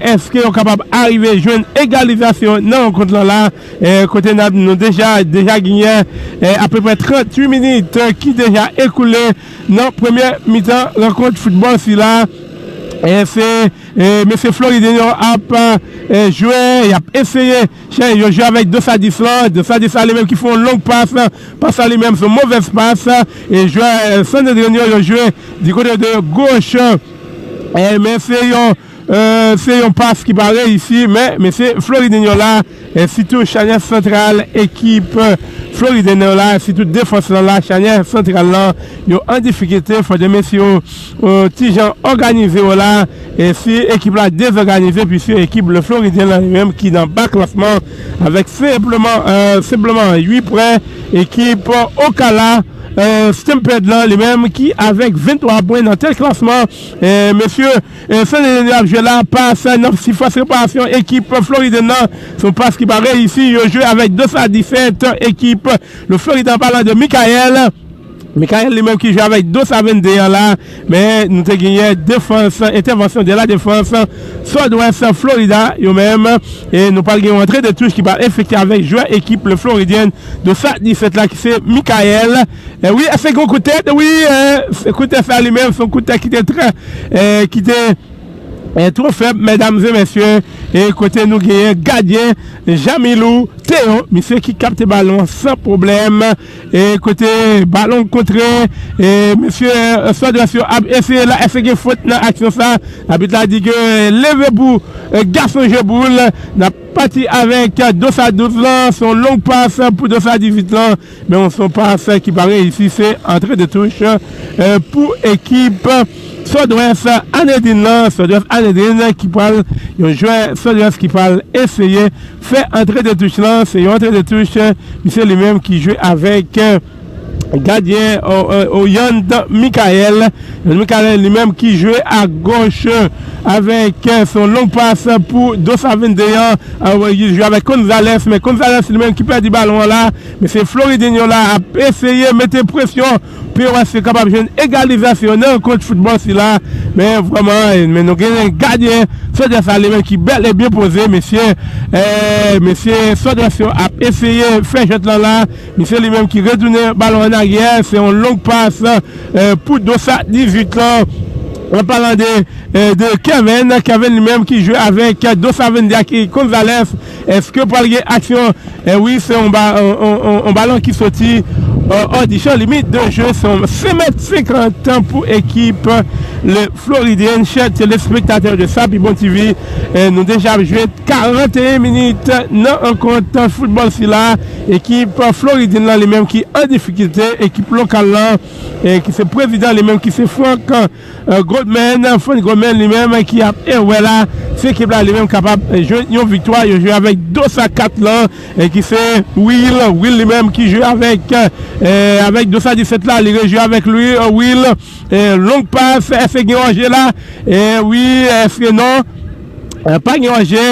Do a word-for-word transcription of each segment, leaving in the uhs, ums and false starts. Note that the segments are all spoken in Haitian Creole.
Èske yo kapab arive jwenn egalizasyon nan rankont lan la? Eh, kote n ap, nou deja, deja genyen eh, apeprè tranntuit minit eh, ki deja ekoule nan premye mitan rankont foutbòl sila. Eh, se eh, mesye Floriden yo ap eh, jwe, y ap eseye. Yo jwe avèk Dosadis lan. Dosadis la li menm ki fè yon long pas. Pas la li menm se yon movèz pas. E jwè eh, San Andrenyo yo jwe di kote de goch. Eh, men se yon eh, se yon pas ki pa reyisi, men mesye Floridenyo la, eh, sitou chanyè santral ekip Floridenyo la, sitou defans lan la, chanyè santral lan, yo an difikilte, fò de mesye yo eh, ti jan òganize yo la, eh, si ekip la dezòganize, piske ekip le Floridyen lan li menm ki nan ba klasman avèk senpleman, eh, senpleman uit pwen, ekip Okala eh, Stampede lan li menm ki avèk venntwa pwen nan tèt klasman. Eh, mesye, eh, San Andrenyo ap jwe la, pas nan sifas reparasyon ekip Floridenyo nan, se yon pas ki pa reyisi, yo jwe avèk Dosadis, ekip le Floridenyo an palan de Michael. Michael li menm ki jwe avèk Dosadis an la, men nou te genyen defans, entèvansyon de la defans Sud-Ouest Florida yo menm, e nou pral gen yon antre de touch ki pral efektye avèk jwè ekip le Floridyen Dosadis la ki se Michael. E wi, se yon kout tèt, wi, eh, se kout tèt sa li menm, se yon kout tèt ki te trè, eh, ki te eh, twò fèb, medam e mesye, e kote nou genyen gadyen Jamilou Theo, misye ki kapte balon san pwoblèm, e kote balon kontre, e mesye eh, Sudwest yo ap eseye la, èske gen fot nan aksyon sa? Abit la di ke eh, leve pou eh, gason je boul, n ap pati avèk Dosadis lan, se yon long pas pou Dosadis lan, men se yon pas ki pa reyisi, se antre de touch eh, pou ekip Sudwest Anedin lan, Sudwest Anedin ki pral, yon jwè Sudwest ki pral eseye fè antre de touch lan, se yon antre de touch, eh, misye li menm ki jwe avèk eh, gadyen o, o, Oyand Michael. Oyand Michael li menm ki jwe a goch eh, avèk eh, se yon long pas pou Dosadis an, eh, li jwe avèk Gonzalez, men Gonzalez li menm ki pèdi balon an la, mesye Floridinho la ap eseye mete presyon pou yo wè si yo kapab jwenn egalizasyon nan rankont foutbòl sila. Men vrèman, men nou gen gadyen Sudwest la li menm ki bèl e byen poze, mesye. Eh, mesye Sudwest yo ap eseye fè jwèt lan la. Misye li menm ki retounen balon an aryè. Se yon long pas eh, pou Dosadis lan. An palan de, eh, de Kevin, Kevin li menm ki jwe avèk Dosadis ak Gonzalez. Èske pral gen aksyon? Eh wi, se yon ba, on, on, on, on balon ki soti eh, òdi chan limit de je, se yon senk mèt senkant pou ekip le Floridyen. Chè telespektatè de Sapi Bon T V, eh, nou deja ap jwe karanteyen minit nan rankont foutbòl sila. Ekip Floridyen lan li menm ki an difikilte, ekip lokal lan, eh, ki se prezidan li menm ki se Frank eh, Goldman, Frank Goldman li menm ki ap ewè la, si ekip la li menm kapab eh, jwenn yon viktwa, yo jwe avèk Dosadis lan, eh, ki se Will, Will li menm ki jwe avèk eh, avèk Dosadis la, li rejwe avèk li, eh, Will, eh, long pas, èske gen anje la? Eh, wi, èske non? Eh, pa gen anje,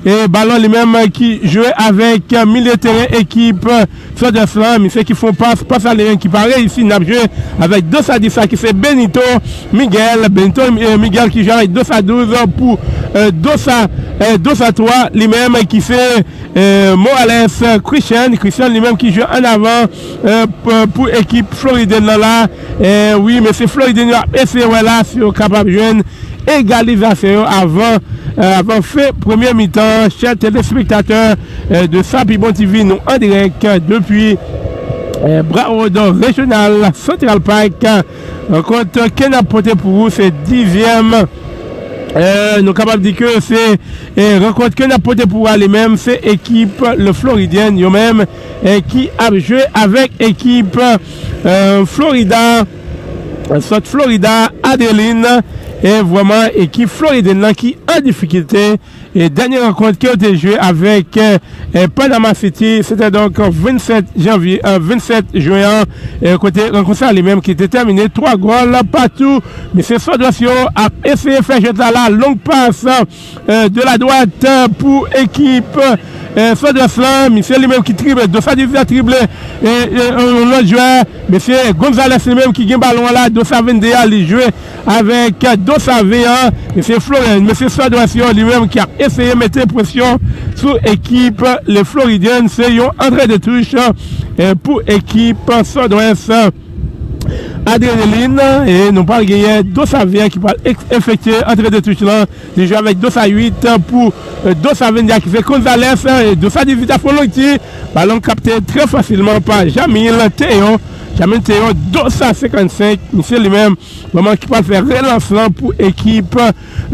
e balon li menm ki jwe avèk eh, milye teren ekip eh, Sudwest lan, misye ki fè yon pas, pas la li menm ki pa reyisi, n ap jwe avèk Dosadis sa ki se Benito Miguel, Benito eh, Miguel ki jwe avèk Dosadis pou eh, Dosa, eh, Dosadis li menm ki se eh, Morales eh, Christian, Christian li menm ki jwe an avan eh, pou, pou ekip Floridyen lan la. Eh, wi, mesye Floridyen yo ap eseye wè la si yo kapab jwenn egalizasyon yo avan, eh, avan fen premye mitan. Chè telespektatè eh, de Sapi Bon T V, nou an dirèk eh, depi eh, Broward Regional Central Park, eh, rankont ke n ap pote pou ou, se dizyèm. Eh, nou kapab di ke se eh, rankont ke n ap pote pou ou a li menm, se ekip le Floridyen yo menm eh, ki ap jwe avèk ekip eh, Florida, South Florida Adelin. E vrèman, ekip Floridyen lan ki an difikilte. E dènye rankont ke yo te jwe avèk eh, eh, Panama City, se te donk vennsèt janvye, eh, vennsèt jen an, eh, kote rankont sa li menm ki te tèmine twa gòl patou. Mesye Sudwest yo ap eseye fè jwèt la, la long pas eh, de la dwat eh, pou ekip eh, Sudwest lan. Misye li menm ki drible, Dosadis la drible eh, eh, yon lòt jwè. Mesye Gonzalez li menm ki gen balon an la, Dosadis a li jwe avèk eh, Dosadis an. Mesye Florent, mesye Sòdwès yo li menm ki ap eseye mete presyon sou ekip Le Floridien. Se yon antre de touch eh, pou ekip Sòdwès Adrenalin. E nou pral genyen Dosa Vè ki pral efektye antre de touch lan. Li jwe avèk Dosa uit pou eh, Dosa venndè ki se Gonzalez. Eh, Dosa dizuit a fè yon long ti. Balon kapte trè fasilman pa Jamil Teyon. Jamil Teyon, Dosa senkannsenk. Misye li menm, vrèman ki pral fè relans lan pou ekip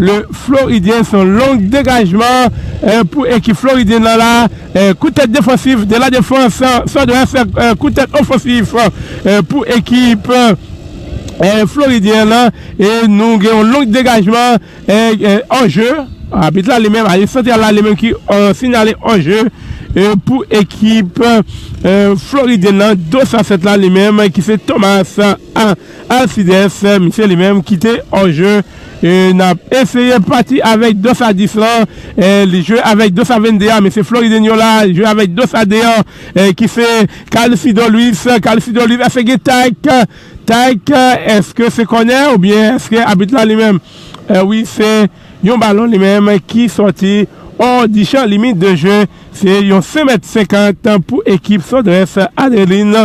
Le Floridien. Se yon long degajman eh, pou ekip Floridien nan la. Eh, kout tèt defansif de la defans Sòdwès. Eh, kout tèt ofansif eh, pou ekip eh, Floridien nan. E nou gen yon long degajman eh, eh, anjè. Abit la li menm, ali santral la li menm ki eh, sinyale anjè eh, pou ekip eh, Floridien nan. Dosa sèt la li menm ki se Thomas ah, Alcides, misye li menm ki te anjè. E n ap eseye pati avèk Dosa dis lan. E li jwe avèk Dosa venndè a, men se Floridien yo la, jwe avèk Dosa de an, e ki se Calcido Luis. Calcido Luis, èske gen Tyke? Tyke, èske se kònè oubyen èske abit la li menm? E wi, se yon balon li menm ki sòti hors du champ limite de jeu. Se yon senk mèt senkant pou ekip Sandres Adelin.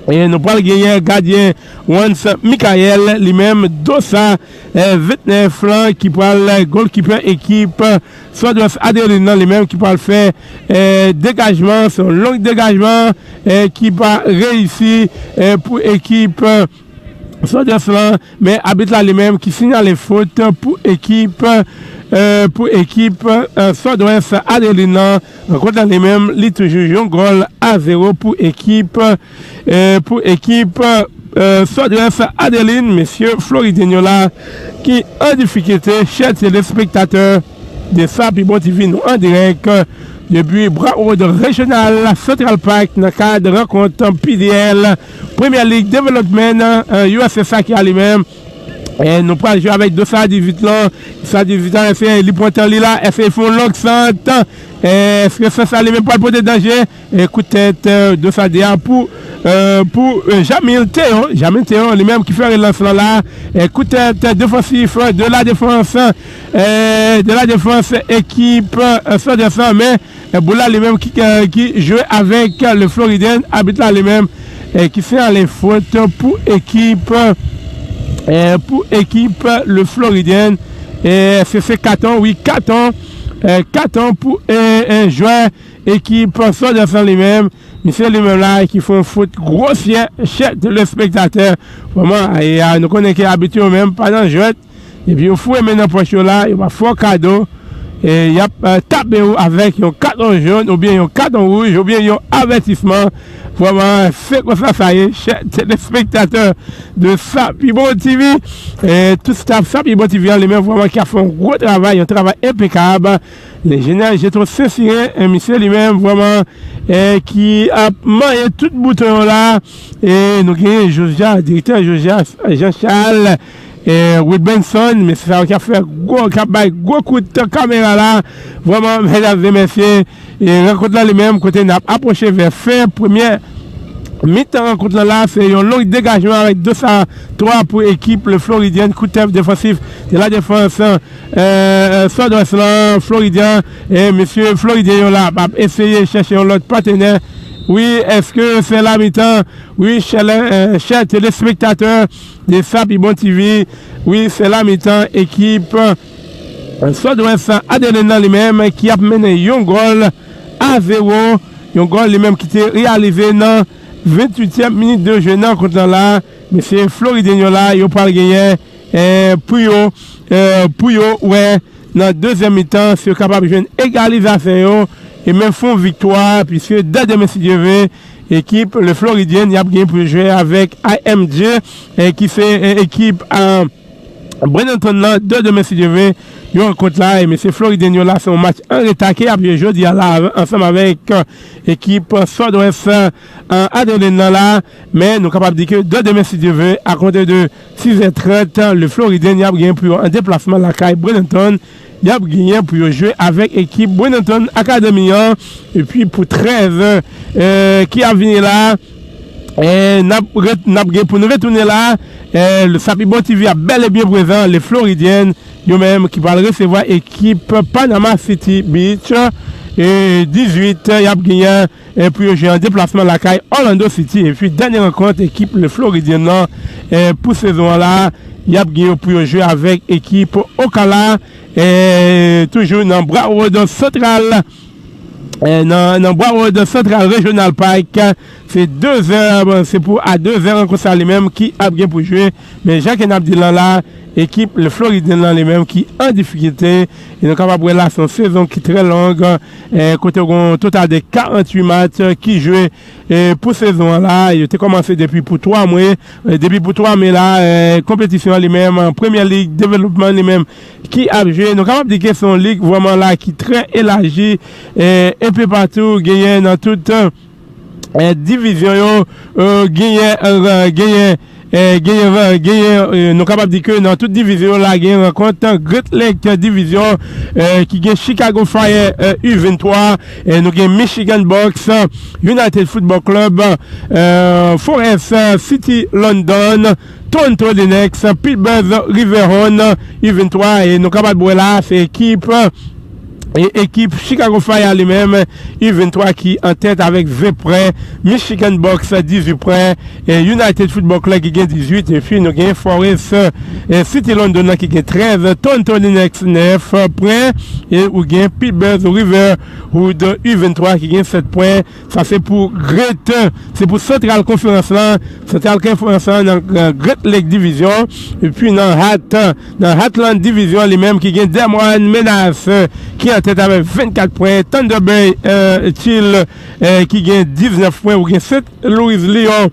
E nou pral genyen gadyen Wans Michael, li menm Dosa, eh, vennèf lan, ki pral golkipa ekip Sandres Adelin nan, li menm ki pral fè eh, degajman, se yon long degajman eh, ki pa reyisi eh, pou ekip eh, Sandres lan, men abit la li menm ki sinyale fot pou ekip eh, pou ekip eh, Sandres Adelin nan. Rankont lan li menm, li toujou yon gòl a zewo pou ekip eh, pou ekip eh, Sandres Adelin. Mesye Floridien yo la ki an difikilte, chè telespektatè de Sa Pi Bon T V, nou an dirèk depi Broward Regional Central Park nan kad rankont P D L, Premier League Development eh, U S S A ki a li menm. Eh, nou pral jwe avèk Dosa dizuit lan. Dosa dizuit lan, èske li pran tan li la? Èske li fè yon long sant? Eh, èske sant sa li menm pral pote danje? Eh, kout tèt eh, Dosa de a pou eh, pou eh, Jamil Teyon. Jamil Teyon li menm ki fè relans lan la. Eh, kout tèt eh, defansif eh, de la defans eh, de la defans ekip eh, Sandres lan, men eh, boul la li menm ki, eh, ki jwe avèk eh, le Floridien. Abit la li menm eh, ki sinyale fot pou ekip eh, pou ekip eh, le Floridien. Eh, se se katon, wi, katon. Eh, katon pou eh, eh, jwè ekip Sandres lan li menm. Misye li menm la ki fè yon fot gwosyè, chè telespektatè. Vrèman, ay, ay, nou konnen ke abit yo menm pa nan jwèt. Epi yo foure men nan pòch yo la, yo pa fè w kado. E y ap eh, tape w avèk yon katon jòn oubyen yon katon wouj oubyen yon avètisman. Vrèman, se konsa sa ye, chè telespektatè de Sa Pi Bon T V. E tout staff Sa Pi Bon T V an li menm vrèman ki ap fè yon gwo travay, yon travay enpekab. Lenjenyè Jetro Sensiren, eh, misye li menm vrèman eh, ki ap manyen tout bouton yo la. E nou genyen Josja, direktè Josja, Jean Charles, eh, Wilbenson, mesye sa yo k ap fè gwo, k ap bay gwo kout kamera la. Vrèman, medam e mesye, e rankont lan li menm, kote n ap apwoche vè fen premyè mitan rankont lan la, se yon long degajman avèk Dosa twa pou ekip le Floridien, kout tèt defansif de la defans eh, Sandres lan, Floridien, e mesye Floridien yo la ap eseye chèche yon lòt patnè. Wi, èske se la mitan? Wi, chè, eh, chè telespektatè de Sa Pi Bon T V. Wi, se la mitan ekip eh, Sandres Adelin nan li menm ki ap mennen yon gòl a zewo. Yon gòl li menm ki te reyalize nan venntuityèm minit de jeu nan rankont lan la. Mesye Floridien yo la, yo pral genyen eh, pou yo eh, pou yo wè nan dezyèm mitan si yo kapab jwenn egalizasyon yo e menm fè yon viktwa, piske dè demen si Dye vle, ekip le Floridien y ap gen pou yo jwe avèk I M J eh, ki se eh, ekip eh, Bradenton nan. Dè demen si Dye vle, yo rankont la e mesye Floridien yo la, se yon match an reta ke y ap jwe jodi a la ansanm avèk eh, ekip Sandres eh, Adelin nan la. Men nou kapab di ke dè demen si Dye vle, akonte de sizè trant, le Floridien y ap genyen pou yo an deplasman lakay Bradenton. Y ap genyen pou yo jwe avèk ekip Bradenton Academy an. Epi pou trèz eh, ki ap vini la, eh, n ap ret- n ap gen pou n retounen la. Eh, le Sa Pi Bon T V ap bèl e byen prezan, le Floridien yo menm ki pral resevwa ekip Panama City Beach, e dizuit, y ap genyen e pou yo jwe an deplasman lakay Orlando City. Epi dènye rankont ekip Le Floridien nan e pou sezon an la, y ap gen yo pou yo jwe avèk ekip Ocala, e toujou nan Broward Central, e nan, nan Broward Central Regional Park. Se dezè, se pou a dezè rankont sa li menm ki ap gen pou jwe. Men jan ke n ap di lan la, ekip Le Floridien nan li menm ki an difikilte. E nou kapab wè la, se yon sezon ki trè long, e kote w gen yon total de karanntuit match ki jwe e pou sezon an la. Yo te kòmanse depi pou twa mwe. E depi pou twa mwe la, e konpetisyon an li menm, Premier League Development li menm ki ap jwe. Nou kapab di ke se yon lig vrèman la ki trè elaji, e enpe patou, genyen nan tout e divizyon yo, e genyen, e genyen, e genyen, genyen, e nou kapab di ke nan tout divizyon yo la, genyen rankont Great Lakes Division, e ki gen Chicago Fire, e U venntwa, e nou gen Michigan Bucks, United Football Club, e Forest City London, Toronto Lynx, Pittsburgh Riverhound, U venntwa, e nou kapab wè la, se ekip e ekip Chicago Fire li menm, U venntwa ki an tèt avèk ven pwen, Michigan Bucks dizuit pwen, e United Football Club ki gen dizuit, epi nou gen Forest, e City London nan ki gen trèz, Toronto Lynx nèf pwen, e ou gen Pittsburgh Riverhound U venntwa ki gen sèt pwen. Sa se pou Great, se pou Santral Konferans lan. Santral Konferans lan nan, nan Great Lakes Division. Epi nan Heart, nan Heartland Division li menm ki gen Des Moines Menace ki an tèt avèk vennkat pwen, Thunder Bay, e, Chill, e, ki gen diznèf pwen, ou gen Saint Louis Lions,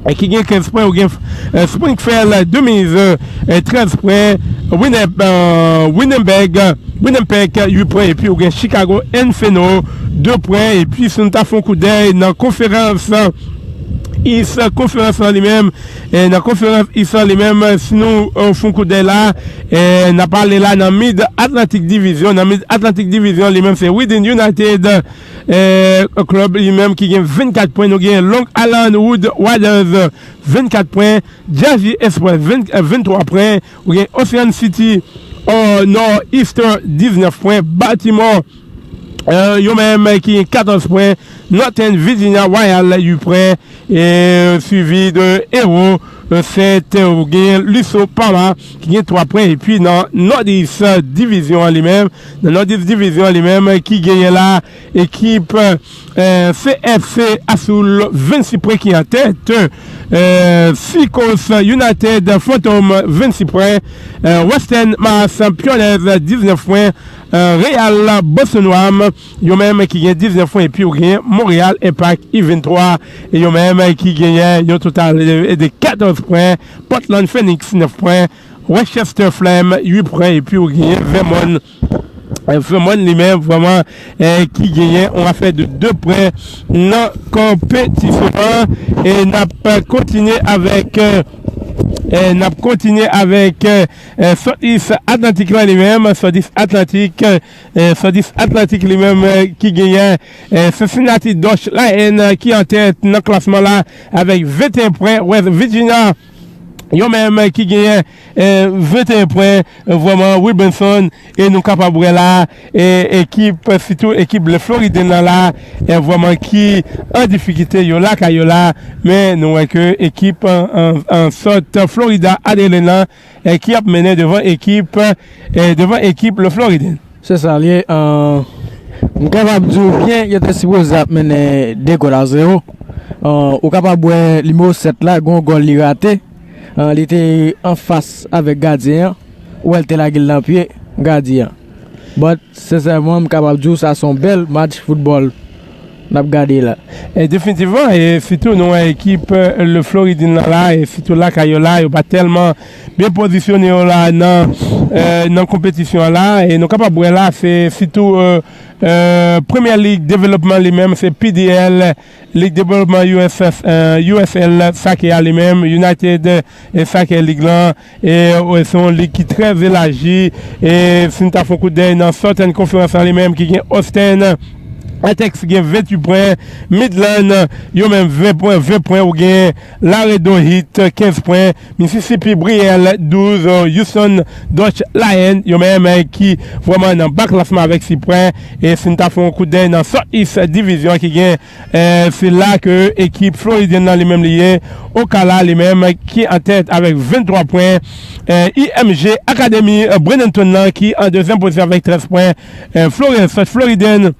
e, ki gen kenz pwen, ou gen, e, Springfield Dummies, e, trèz pwen, Winne-, e, Winnipeg, Winnipeg uit pwen, epi ou gen Chicago Inferno de pwen, epi si nou ta fè yon koudèy nan konferans East, konferans lan li menm, e, nan konferans East lan li menm, si nou, e, fè yon koudèy la, e, n ap ale la nan Mid Atlantic Division, nan Mid Atlantic Division li menm se Reading United, e, Club li menm ki gen vennkat pwen, nou gen Long Island Rough Riders vennkat pwen, Jersey Express ven, e, venntwa pwen, ou gen Ocean City, e, Northeastern diznèf pwen, Baltimore, e, yo menm ki gen katòz pwen, Northern Virginia Royal uit pwen, e, suivi de Héros, e, Saint, e, ou gen Luso Parma ki gen twa pwen, epi nan Northeast Division an li menm, nan Northeast Division an li menm ki genyen la, ekip, e, C F C Assoul vennsis pwen ki an tèt, e, Seacoast United Phantom vennsis pwen, e, Western Mass Pionnaires diznèf pwen, e, Real Boston Ram, yo menm ki gen diznèf pwen, epi ou gen Montréal Impact U venntwa, e yo menm ki genyen yon total de, de katòz pwen, Portland Phoenix nèf pwen, Westchester Flame uit pwen, epi ou genyen Vermont, e, Vermont li menm vrèman, e, ki genyen yon afè de de pwen nan konpetisyon an, e n ap kontinye avèk, e, e, n ap kontinye avèk, e, e, Southeast Atlantic lan li menm, Southeast Atlantic, e, Southeast Atlantic li menm, e, ki genyen, e, Cincinnati Dutch Lion, e, ki an tèt nan klasman la avèk venteyen pwen, West Virginia, yo menm, e, ki genyen, e, venteyen pwen, e, vrèman, Wilbenson, e nou kapab wè la, e, ekip, sitou ekip Le Floridien nan la, e, vrèman ki an difikilte, yo lakay yo la, men nou wè ke ekip, an, an, an sòt Florida Atlantic lan, e, ki ap mennen devan ekip, e, devan ekip Le Floridien. Se sa l ye, e, m kapab di w byen, yo te sipoze ap mennen de gòl a zewo. E, ou kapab wè nimewo sèt la, gen yon gòl li rate. E, li te anfas avèk gadyen an. Ou wè l te lage l nan pye gadyen an. But, sensèman, m kapab di w sa se yon bèl match foutbòl n ap gade la. E definitivman, e sitou nou wè ekip, e, Le Floridien nan la, e sitou lakay yo la, yo pa tèlman byen pozisyone yo la nan, e, nan konpetisyon an la, e nou kapab wè la, se sitou, e, e, Premier League Development li menm, se P D L, League Development U S S, e, U S L, sa ki a li menm, United, e, Soccer League lan, e, e, se yon lig ki trè elaji, e, si n ta fè yon kout dèy nan Southern Conference lan li menm, ki gen Austin, Atex gen venntuit pwen, Midland, yo menm ven pwen, ven pwen, ou gen Laredo Heat, kenz pwen, Mississippi Brielle, douz, Houston Dutch Lion, yo menm, eh, ki vrèman nan ba klasman avèk sis pwen, e si n ta fè yon kout dèy nan Southeast Division ki gen, eh, se la ke ekip Floridian nan li menm li ye, Ocala li menm ki an tèt avèk venntwa pwen, eh, I M G Academy, eh, Bradenton nan ki an dezyèm pozisyon avèk trèz pwen, eh, Florence Floridian,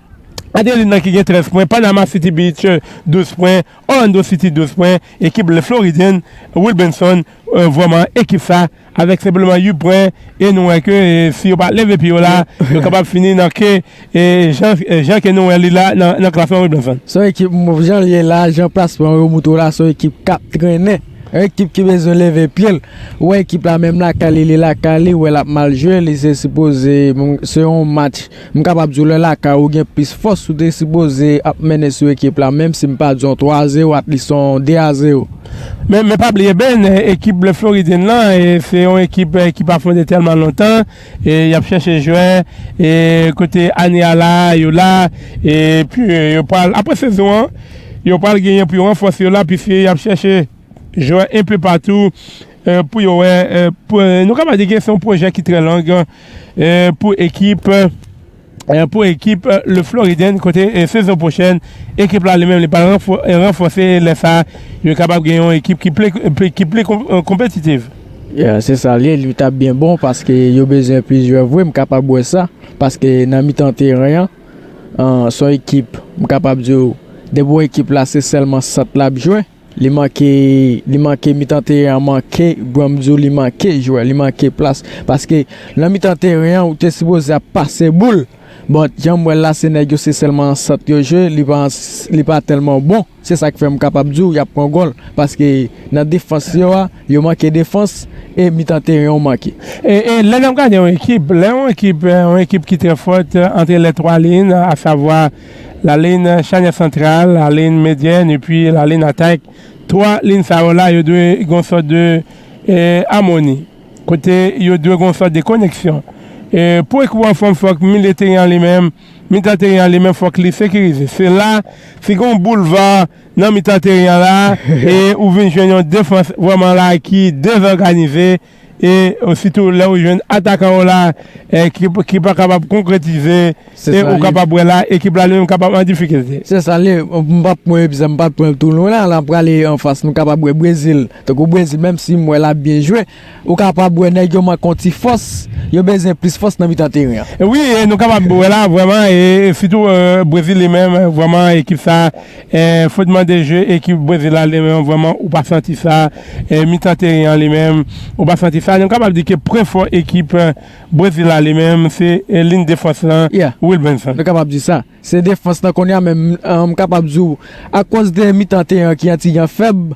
Adeline nan ki gen trèz pwen, Panama City Beach, douz pwen, Orlando City douz pwen, ekip Le Floridian, Wilbenson, eh, vrèman ekip sa, avèk senpleman uit pwen, e nou wè ke, eh, si yo pa leve pye yo la, yo kapab fini nan ke, eh, jan, eh, jan ke nou wè li la nan, nan klasman Wilbenson. Se yon ekip, jan l ye la, jan plasman yo montre w la, se yon ekip k ap trennen. Yon ekip ki bezwen leve pye l. Ou wè ekip la menm lakay li, li lakay li, ou wè l ap mal jwe, li se sipoze, se yon match, m kapab di w lè lakay ou gen plis fòs, ou te sipoze ap mennen sou ekip la, menm si m pa di yon twa a zewo, at least yon de a zewo. Men, men pa bliye, Ben, eh, ekip Le Floridian nan, eh, se yon ekip, eh, ki pa fonde tèlman lontan, e y ap chèche jwè, e kote ane a la, yo la, epi, eh, yo pral, apre sezon an, yo pral genyen pou yo ranfòse yo la, piske y ap chèche jwè enpe patou, eh, pou yo wè, eh, pou, eh, nou kapab di ke se yon pwojè ki trè long, eh, pou ekip, eh, pou ekip, eh, Le Floridian, kote, eh, sezon pwochèn, ekip la li menm, li pral ranfò-, eh, ranfòse, lè sa, yo kapab gen yon ekip ki pli, ki pli kon-, eh, konpetitiv. Yeah, se sa l ye, li t ap byen bon paske yo bezwen plis jwè vre, m kapab wè sa, paske nan mitan teren an, an, se yon ekip, m kapab di w, depi w ekip la, se sèlman sant l ap jwe. Li manke, li manke mitan teren an manke, bran m di w li manke jwè, li manke plas. Paske nan mitan teren an, ou te sipoze ap pase boul. But, jan m wè l la, se nèg yo se sèlman an sant yo jwe, li pa, li pa tèlman bon. Se sa k fè m kapab di w y ap pran gòl. Paske nan defans yo a, yo manke defans, e mitan teren yo manke. E, e lè n ap gade yon ekip, lè yon ekip, eh, yon ekip ki trè fòt, eh, entre les trois lignes, à savoir la ligne charnière centrale, la ligne médiane, epi la ligne attaque, twa liy sa yo la, yo dwe gen yon sòt de, eh, amoni. Kote yo dwe gen yon sòt de koneksyon. Eh, pou ekip ou anfòm, fòk milye teren an li menm, mitan teren an li menm, fòk li sekirize. Se la, si gen yon boulva nan mitan teren an la, e ou vin jwenn yon defans vrèman la ki dezòganize, e, e sitou lè ou jwenn atakan ou la, eh, ki, ki pa kapab konkretize, se e sa ou li kapab wè la, ekip la li menm kapab an difikilte. Se sa li ye, m p ap pran egzanp, m p ap pran l tou lwen la, la m prale anfas, nou kapab wè Brezil. Tankou Brezil, menm si m wè l ap byen jwe, ou kapab wè nèg yo manke yon ti fòs, yo bezwen plis fòs nan mitan teren an. E wi, e nou kapab wè la, vrèman, e, e sitou, eh, Brezil li menm, vrèman, ekip sa, eh, fòtman de jwe, ekip Brezil la, li menm, vrèman, ou pa santi sa, eh, mitan teren an li menm, ou pa santi sa. Nou kapab di ke pwen fò ekip, eh, Brezil la, li menm, se, eh, liy defans lan, yeah, Wilbenson. Nou kapab di sa. Se defans lan kounye a, men m, eh, m kapab di w, akoz de mitan teren an ki an ti jan fèb,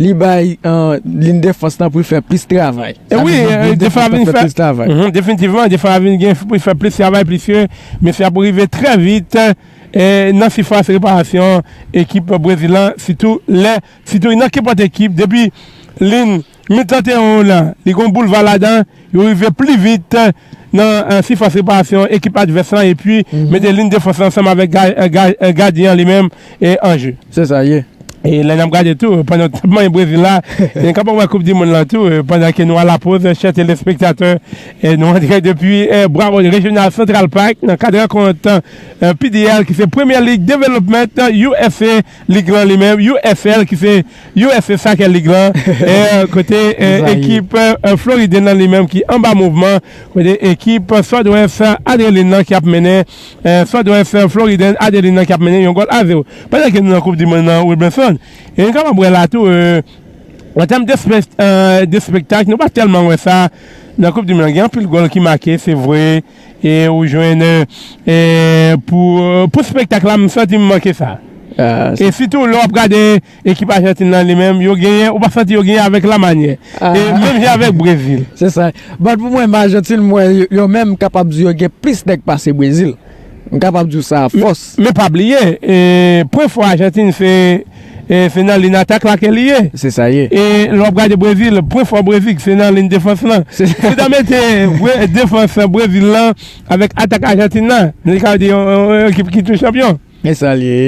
li bay, eh, liy defans lan pou l fè plis travay. E sa wi, vle di, eh, liy defans lan fè plis travay. Mhm, definitivman, defans lan vin gen pou l fè plis travay, pliske mesye ap rive trè vit, eh, nan sifas reparasyon ekip Brezil lan, sitou lè, sitou nan kenpòt ekip, depi liy mitan teren w lan, li gen yon boulva ladan, yo rive pli vit nan, eh, sifas reparasyon ekip advès lan, epi, mhm, mete liy defans lan ansanm avèk ga-, eh, ga-, eh, gadyen an li menm, eh, an je. Se sa ye. E lè n ap gade tou, pandan w t ap manyen Brezil la, e n kapab wè Koup di Mond lan tou, eh, pandan ke nou a la poz, chè telespektatè, eh, nou antre depi, eh, Broward Regional Central Park, nan kad rankont, eh, P D L, ki se Premier League Development, eh, U S A League lan li menm, U S L, ki se U S A Soccer League lan, eh, kote, eh, ekip, eh, Floridian nan li menm ki anba mouvman, kote ekip Southwest Adeline nan ki ap mennen, eh, Southwest Floridian Adeline nan ki ap mennen yon gòl a zewo. Pandan ke nou nan Koup di Mond nan, Wilbenson, e nou kapab wè la tou, eh, an tèm de spek-, eh, de spektak, nou pa tèlman wè sa nan Koup di Mond nan. Gen anpil gòl ki make, se vre, e ou jwenn, eh, pou, pou spektak la, m santi m manke sa. Ah, e sitou lè w ap gade ekip Ajantin nan li menm, yo genyen, ou pa santi yo genyen avèk lamanyè. Ah. E menm jan avèk Brezil. Se sa. But pou mwen, Ajantin, mwen, yo, yo menm kapab di yo gen plis nèg pase Brezil. M kapab di w sa a fòs. Men pa bliye, eh, pwen fò Ajantin se, eh, se nan liy atak la ke li ye. Se sa ye. E lè w ap gade Brezil, pwen fò Brezil se nan liy defans lan. Se si w ta mete Bre-, defans Brezil lan avèk atak Ajantin nan, nou ka di yon, yon, yon ekip ki tou chanpyon. E sa l ye.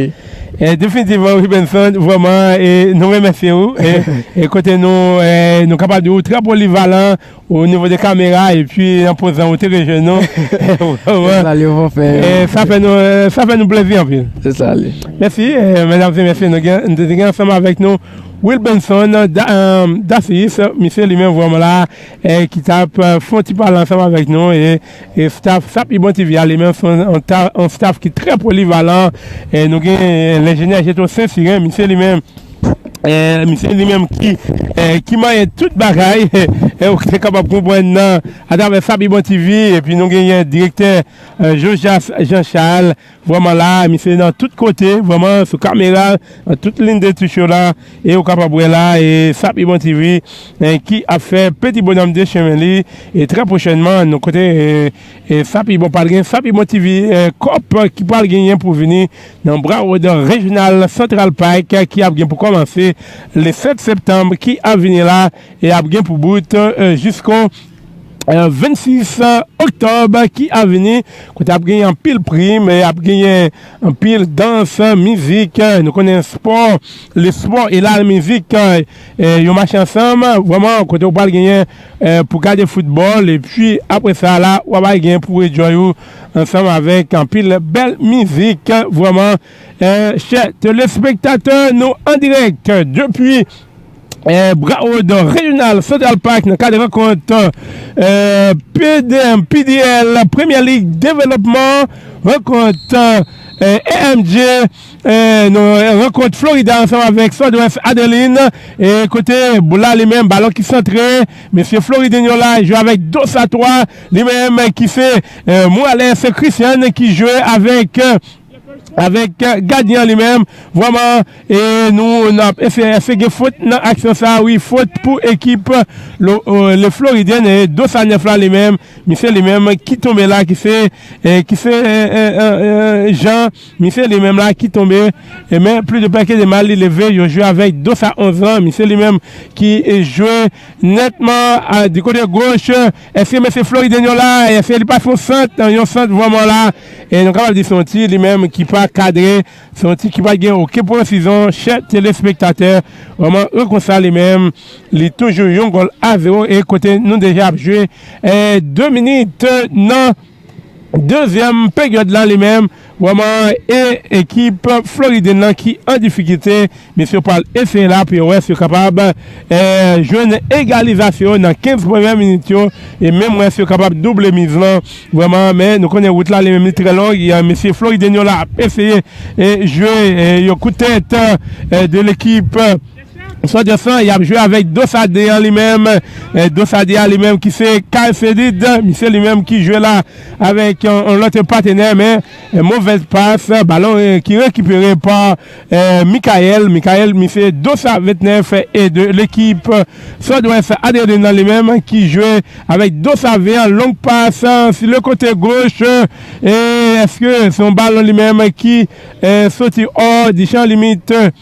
E, definitivman, Wilbenson, vrèman, e, nou remèsye w. E, e kote nou, e, nou kapab di w trè polivalan o nivo de kamera, epi nan pozan ou te rejwenn nou. Vrèman. E, sa fè nou, e, sa fè nou plezi anpil. Se sa l ye. Mèsi, e, medam e mesye, nou gen, nou te gen ansanm avèk nou Wilbenson Da-, e, Dacis, misye li menm vrèman la, e, ki t ap, e, fè yon ti pale ansanm avèk nou, e, e staff Sa Pi Bon T V a li menm, se yon, yon ta-, yon staff ki trè polivalan, e, nou gen, e, lenjenyè Jetro Sensiren, misye li menm, e, misye li menm ki, e, ki manyen tout bagay, e, ou te kapab konprann nan, atravè Sa Pi Bon T V, epi nou genyen direktè, e, Jojas Jean Charles, vrèman la, misye nan tout kote, vrèman sou kamera, nan tout liy de touch yo la, e ou kapab wè la, e Sa Pi Bon T V, e, ki ap fè peti bonòm de chemen li, e trè pwochènman, nou kote, e, e Sa Pi Bon pral gen Sa Pi Bon T V, e, Cup ki pral genyen pou vini nan Broward Regional Central Park, ki ap gen pou kòmanse le sèt septanm ki ap vini la, e ap gen pou bout, e, jisko e, vennsis oktòb ki ap vini, kote ap genyen anpil prim, e ap genyen anpil dans, mizik, e, nou konnen spò, le sport et la musique, e, e, yo mache ansanm, vrèman, kote ou pral genyen, e, pou gade foutbòl, epi apre sa la, w ap al genyen pou enjoy ou ansanm avèk anpil bèl mizik, vrèman, e, chè telespektatè, nou an dirèk depi e, Broward Regional Central Park nan kad rankont, e, P D M, P D L, Premier League Development, rankont, e, A M J, e, nou, rankont Florida ansanm avèk Southwest Adeline, e, kote boul la li menm, balon ki santre, mesye Floridin yo la, jwe avèk Dosa twa, li menm ki se, e, Morales Christian ki jwe avèk, e, avèk, e, gadyen an li menm. Vrèman, e nou, n ap eseye, èske gen fot nan aksyon sa a? Wi, fot pou ekip lo, e, le Floriden, e Dosa nèf la li menm, misye li menm ki tonbe la, ki se, e, ki se, e, e, e, e, Jean, misye li menm la ki tonbe, e men plis de pè ke de mal, li leve, yo jwe avèk Dosa onz lan, misye li menm ki, e, jwe nètman, a, di kote goch, èske mesye Floriden yo la, èske li pa fè yon sant, yon sant vrèman la, e nou kapab di se yon ti li menm ki pa kadre, se yon ti ki pa gen okenn presizyon, chè telespektatè, vrèman, e konsa li menm, li toujou yon gòl a zewo, e kote nou deja ap jwe, e, de minit nan dezyèm peryòd la li menm, vrèman, e ekip Floridin nan ki an difikilte, mesye pral eseye la pou yo wè si yo kapab, e, jwenn egalizasyon nan kenz premyè minit yo, e menm wè si yo kapab double miz lan, vrèman, men nou konnen wout la li menm li trè long, e, mesye Floridin yo la ap eseye, e, jwe, e, yon kout tèt, e, de lekip, e, Sòtèsan, y ap jwe avèk Dosa de an li menm. E, Dosa de a li menm ki se Kyle Fedid, misye li menm ki jwe la avèk yon, yon lòt patenè, men, e, movèz pas, balon, e, ki rekipere pa, e, Michael. Michael, misye Dosa ventnèf e de lekip Sòdwès Adrenalin nan li menm ki jwe avèk Dosa ven an, long pas, e, si le kote goch, e, èske se yon balon li menm ki, e, soti ò di chan limit, e,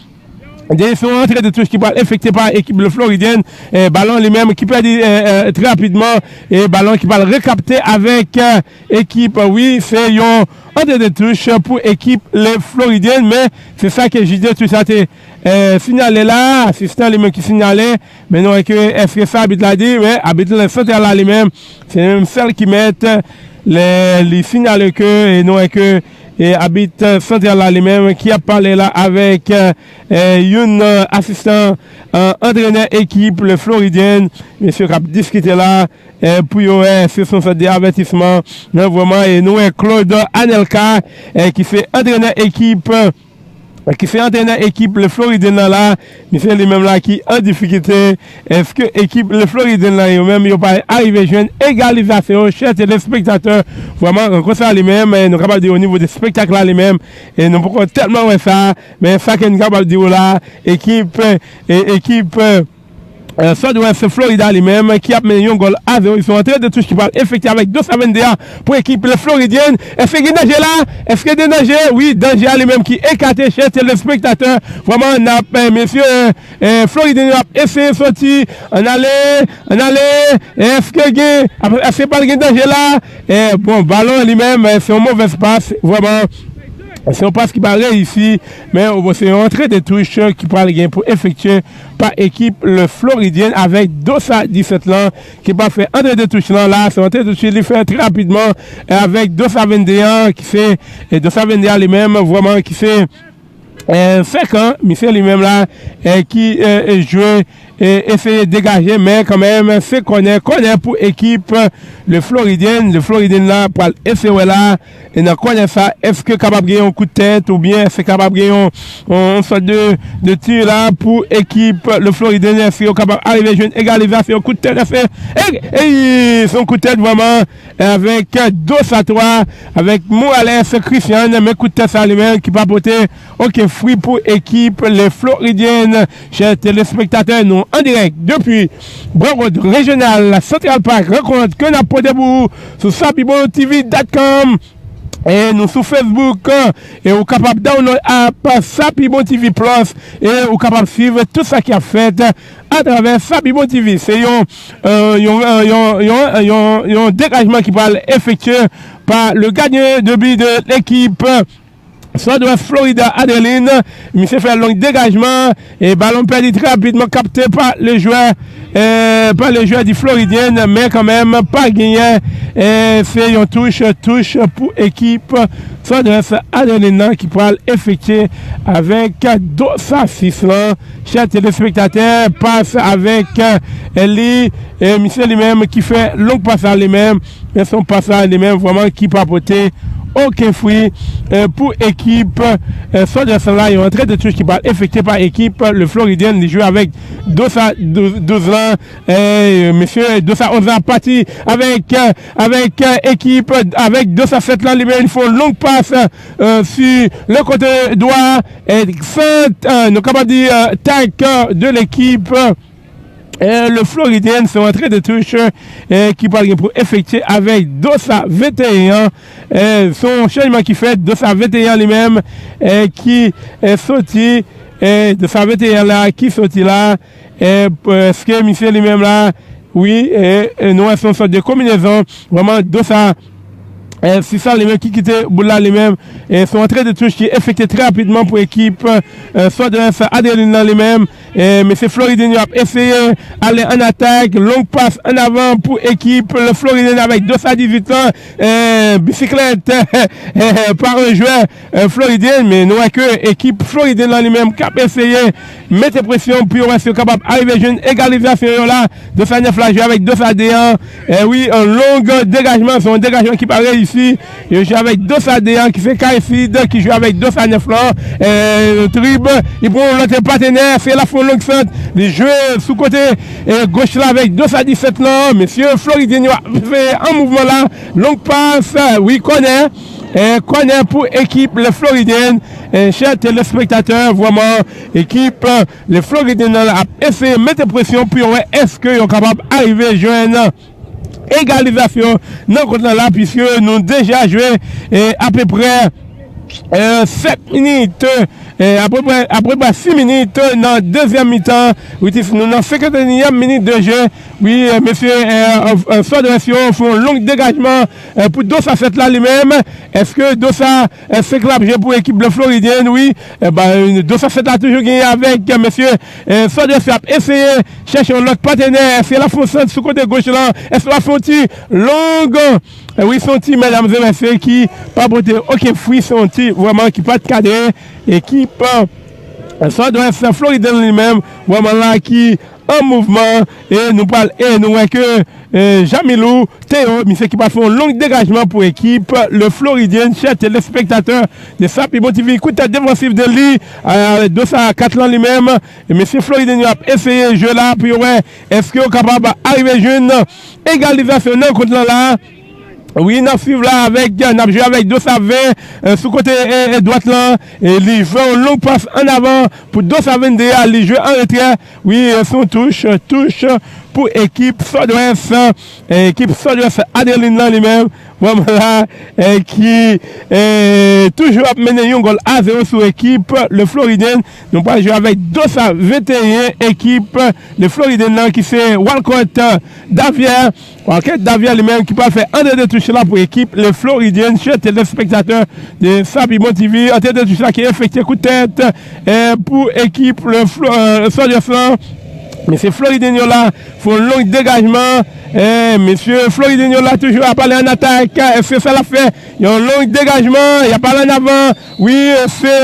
se yon antre de touch ki pral efekte pa ekip le Floridyen. E, balon li menm ki pèdi, e, e, trè rapidman. E balon ki pral rekapte avèk, e, ekip. Wi, se yon antre de touch pou ekip le Floridyen. Men se sa ke jij de touch la te, e, sinyale la. Asistan li menm ki sinyale. Men nou wè ke èske sa abit la di? Men abit la santral la li menm. Se li menm sèl ki mèt lè li sinyale ke, e nou wè ke, e abit, e, santral la li menm ki ap pale la avèk, e, e, youn, e, asistan, e, antrenè ekip le Floridyen, mesye k ap diskite la, e, pou yo wè si se yon sòt de avètisman, non, vrèman, e nou wè Claude Anelka, e, ki se antrenè ekip, e, ki se antrenè ekip le Floridyen nan la, misye li menm la ki an difikilte. Èske ekip le Floridyen nan yo menm yo pa arive jwenn egalizasyon? Chè telespektatè, vrèman, rankont sa li menm, e, nou kapab di o nivo de espektak la li menm, e nou poko tèlman wè sa, men sa ke nou kapab di w la, ekip, e, ekip, e, e, Southwest Florida li menm, ki ap mennen yon gòl a zewo. Se yon antre de touch ki pral efekte avèk Dosa vennde a pou ekip le Floridyen. Èske gen danje la? Èske gen danje? Wi, danje a li menm ki ekate, chè telespektatè. Vrèman, n ap, e, mesye, e, Floridyen yo ap eseye soti. Ann ale, ann ale. Èske gen, èske pral gen danje la? E, bon, balon li menm, e, se yon movèz pas. Vrèman, Se yon pas ki pa reyisi, men se yon antre de touch ki pral gen pou efektye pa ekip Le Floridien avèk Dosa disèt lan ki pral fè antre de touch lan la. Se yon antre de touch li fè trè rapidman avèk Dosa vennde an ki se Dosa vennde an li menm vrèman ki se fèkan, misye li menm la ki jwe eseye degaje, men kanmenm se kònè, kònè pou ekip Le Floridien. Le Floridien la pral eseye wè la e nan kònè sa, èske kapab gen yon kout tèt oubyen èske kapab gen yon, yon, yon sòt de, de ti la pou ekip Le Floridien, èske yo kapab arive jwenn egalizasyon, kout tèt, èske e, e, se yon kout tèt vrèman avèk Dosa twa, avèk Morales Christian, men kout tèt sa li menm ki pa pote okenn fwi pou ekip Le Floridien. Chè telespektatè, nou an dirèk depi Broward Rejyonal Central Park, rankont ke n ap pote pou ou sou Sapi Bon T V dot com. E nou sou Facebook e ou kapab download app Sapi Bon T V Plus e ou kapab swiv tout sa ki ap fèt atravè Sapi Bon T V. Se yon, yon, yon, yon, yon, yon, yon degajman ki pral efektye pa le gadyen de bi de lekip Southwest Florida Adelin. Misye fè long degajman e balon pèdi trè rapidman, kapte pa le jwè e, pa le jwè di Floridien, men kanmenm pa genyen e, se yon touch, touch pou ekip Southwest Adelin nan ki pral efektye avèk Dosa sis lan. Chè telespektatè, pas avèk e, li e, misye li menm ki fè long pas la li menm, men se yon pas la li menm vrèman ki pa pote okenn fwi e, pou ekip e, Southwest la. Yon antre de touch ki pral efektye pa ekip Le Floridien, li jwe avèk Dosa douz lan. E, mesye, Dosa onz lan ap pati avèk, avèk ekip, avèk Dosa sèt lan li menm, li fè yon long pas si le kote dwa e, sant, nou kapab di tak de lekip e, Le Floridien. Se yon antre de touch e, ki pral gen pou efektye avèk Dosa venteyen an. E, se yon chanjman ki fèt, Dosa venteyen an li menm e, ki e, soti e, Dosa venteyen an la ki soti la e, èske misye li menm la wi e, e, nou wè se yon sòt de konbinezon vrèman Dosa e, sis lan li menm ki kite boul la li menm e, se yon antre de touch ki efektye trè rapidman pou ekip e, Southwest Adelin nan li menm e, mesye Floridien yo ap eseye ale an atak, long pas an avan pou ekip Le Floridien avèk Dosa dizuit lan e, bisiklèt e, pa yon jwè e, Floridien, men nou wè ke ekip Floridien nan li menm k ap eseye mete presyon pou yo wè si yo kapab arive jwenn egalizasyon yo la. Dosa nèf la jwe avèk Dosa de an e, wi, yon long degajman, se yon degajman ki pa reyisi. Yo jwe avèk Dosa de an ki se Kaysid ki jwe avèk Dosa nèf lan e, trib, li pran yon lòt patenè, se la fè yon long sant, li jwe sou kote e, goch la avèk Dosa disèt lan. Mesye Floridien yo ap fè an mouvman la, long pas, wi, kònè e, kònè pou ekip Le Floridien. E, chè telespektatè, vrèman ekip Le Floridien nan ap eseye mete presyon pou yo wè èske yo kapab arive jwenn egalizasyon nan kont lan la, piske nou deja jwe e, apeprè e, sèt minit e, apeprè, apeprè sis minit nan dezyèm mitan. Wi, nou nan senkantenyèm minit de jeu. Wi e, mesye e, Southwest yo fè yon long degajman e, pou Dosa sèt la li menm. Èske Dosa e, senk la ap jwe pou ekip Le Floridien, wi. E, ba, Dosa sèt la toujou genyen avèk e, mesye e, Southwest yo ap eseye chèche yon lòt patenè. Èske l ap fè yon sant sou kote goch lan? Èske l ap fè yon ti long? E, wi, se yon ti, medam e mesye, ki pa pote okenn fwi. Se yon ti vrèman ki pa t kadre. Ekip e, Southwest Floridien li menm vrèman la ki an mouvman e nou pral e nou wè ke e, Jamilou Theo, misye ki pral fè yon long degajman pou ekip Le Floridien. Chè telespektatè de Sapi Bon T V, kout tèt defansif de li e, Dosa kat lan li menm e, mesye Floridien yo ap eseye jwe la pou yo wè èske yo kapab arive jwenn egalizasyon nan kont lan la. Wi, n ap swiv la avèk, n ap jwe avèk Dosa ven e, sou kote e, e, dwat lan e, li jwe yon long pas an avan pou Dosa vennde a, li jwe an retrè. Wi e, se yon touch, touch pou ekip Sodwès, eh, ekip Sodwès Adelin nan li menm, vrèman la, eh, ki eh, toujou ap mennen yon gòl a zewo sou ekip Le Floriden. Nou pral jwe avèk Dosa venteyen, ekip Le Floriden nan ki se Walcott Davier. Walcott Davier li menm ki pral fè antre de touch la pou ekip Le Floriden. Chè telespektatè de Sapi Bon T V, antre de touch la ki efektye, kout tèt eh, pou ekip Le Flo, eh, Sodwès lan. Mesye Floridenyo la fè yon long degajman. Eh, mesye Floridenyo la toujou ap ale an atak. Èske sa l ap fè yon long degajman? Y ap ale an avan. Wi, se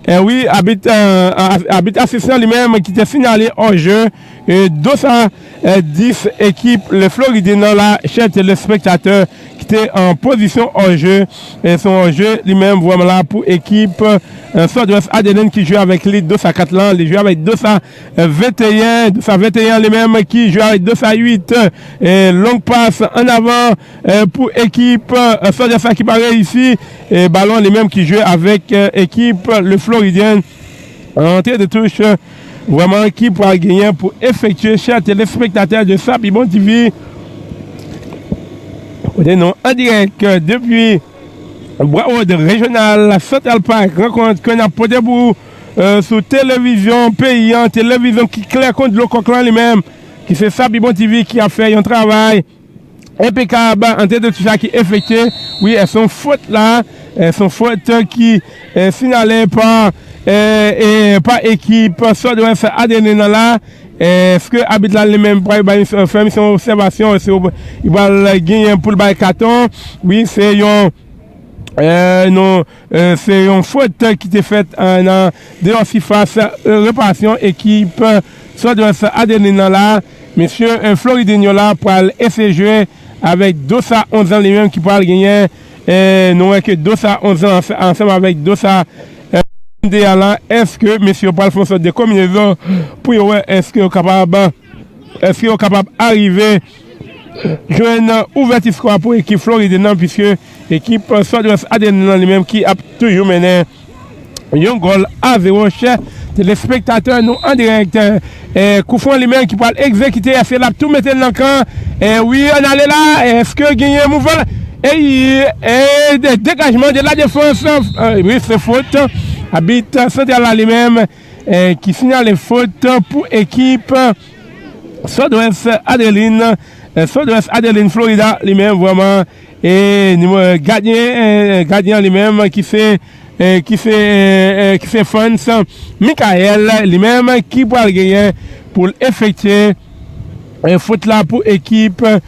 eh, wi, abit, eh, a- abit asistan li menm ki te sinyale hors-jeu. Eh, Dosa eh, dis, ekip Le Floriden nan la, chè telespektatè, ki te an pozisyon hors-jeu. Eh, se yon hors-jeu li menm vrèman la pou ekip eh, Sodwès Adelin ki jwe avèk li, Dosa kat lan, li jwe avèk Dosa eh, venteyen, Dosa venteyen li menm ki jwe avèk Dosa uit. Eh, long pas an avan eh, pou ekip eh, Sodwès la ki pa reyisi. Eh, balon li menm ki jwe avèk eh, ekip Le Floriden. Antre de touch eh, vrèman ki pral genyen pou efektye, chè telespektatè de Sapi Bon T V. Kote nou an dirèk eh, depi Broward Rejyonal Central Park, rankont ke n ap pote pou ou eh, sou televizyon peyi an, televizyon ki klè kon dlo kòk lan li menm, ki se Sapi Bon T V ki ap fè yon travay enpekab, antre de touch la ki efektye. Wi, eh, se yon fot la, eh, se yon fot ki eh, sinyale pa, eh, eh, pa ekip Sodwès Adelin nan la. Eh, èske abit la li menm pral bay, fè misyon obsèvasyon, èske li pral genyen pou l bay katon? Wi, se yon eh, non, eh, se yon fot ki te fèt eh, nan deyò sifas eh, reparasyon ekip eh, Sodwès Adelin nan la. Mesye eh, Floridenyo la pral eseye jwe avèk Dosa onz lan li menm ki pral genyen. Eh, nou wè ke Dosa onz lan ansanm avèk Dosa eh, de a la, èske mesye yo pral fè yon sòt de konbinezon pou yo wè èske yo kapab èske yo kapab arive jwenn ouvèti skò a pou ekip Floriden nan, piske ekip Sodwès Adelin nan li menm ki ap toujou mennen yon gòl a zewo. Chè telespektatè, nou an dirèk. Eh, koufran li menm ki pral egzekite, èske l ap tou mete l nan kan? Eh, wi, ann ale la. Èske genyen mouvman? Eyi, eh, de- degajman de la defans. Eh, wi, se fot. Abit santral la li menm eh, ki sinyale fot pou ekip Sodwès Adelin, eh, Sodwès Adelin Florida li menm vrèman. E nimewo gadyen, eh, gadyen li menm ki se eh, ki se eh, ki se Frantz Michael li menm ki pral genyen pou l efektye eh, fot la pou ekip eh,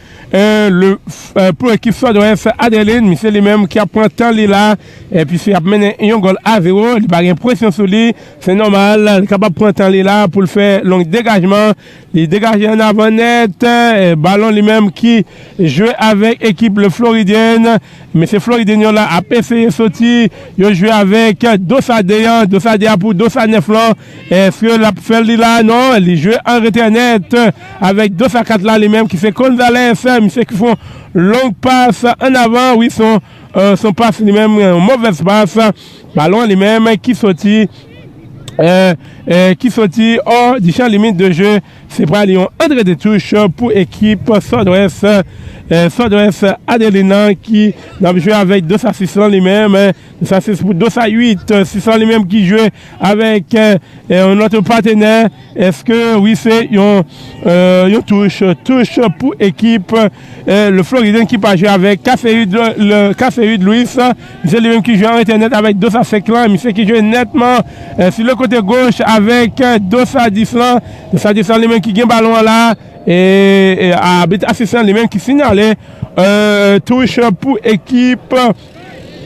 le, eh, pou ekip Sodwès Adelin. Misye li menm ki ap pran tan li la, epi se ap mennen yon gòl a zewo, li pa gen presyon sou li. Se nòmal, li kapab pran tan li la pou l fè long degajman. Li degaje an avan nèt, eh, balon li menm ki jwe avèk ekip Le Floridienne. Mesye Floridienne yo la ap eseye soti. Yo jwe avèk Dosa de an. Dosa de a pou Dosa nèf lan. Èske l ap fè li la? Non, li jwe an retrè nèt avèk Dosa kat la li menm ki se Gonzalez. Misye ki fè yon long pas an avan. Wi, se yon, eh, se yon pas li menm, yon movèz pas. Balon li menm ki soti, eh, eh, ki soti hors du champ limite de jeu. Se pral yon antre de touch pou ekip Sodwès, eh, Sodwès Adelin nan ki nan jwe avèk Dosa sis lan li menm, eh, Dosa sis pou Dosa uit, eh, sis lan li menm ki jwe avèk, eh, eh, yon lòt patenè. Èske, wi, se yon, eh, yon touch, touch pou ekip, eh, Le Floridienne ki pa jwe avèk Caseud, le, Caseud Louis. Misye li menm ki jwe an retrè nèt avèk Dosa senk lan. Misye ki jwe nètman, eh, sou le kote goch avèk, eh, Dosa dis lan. Dosa dis lan li menm ki gen balon an la. E, e abit asistan li menm ki sinyale, eh, touch pou ekip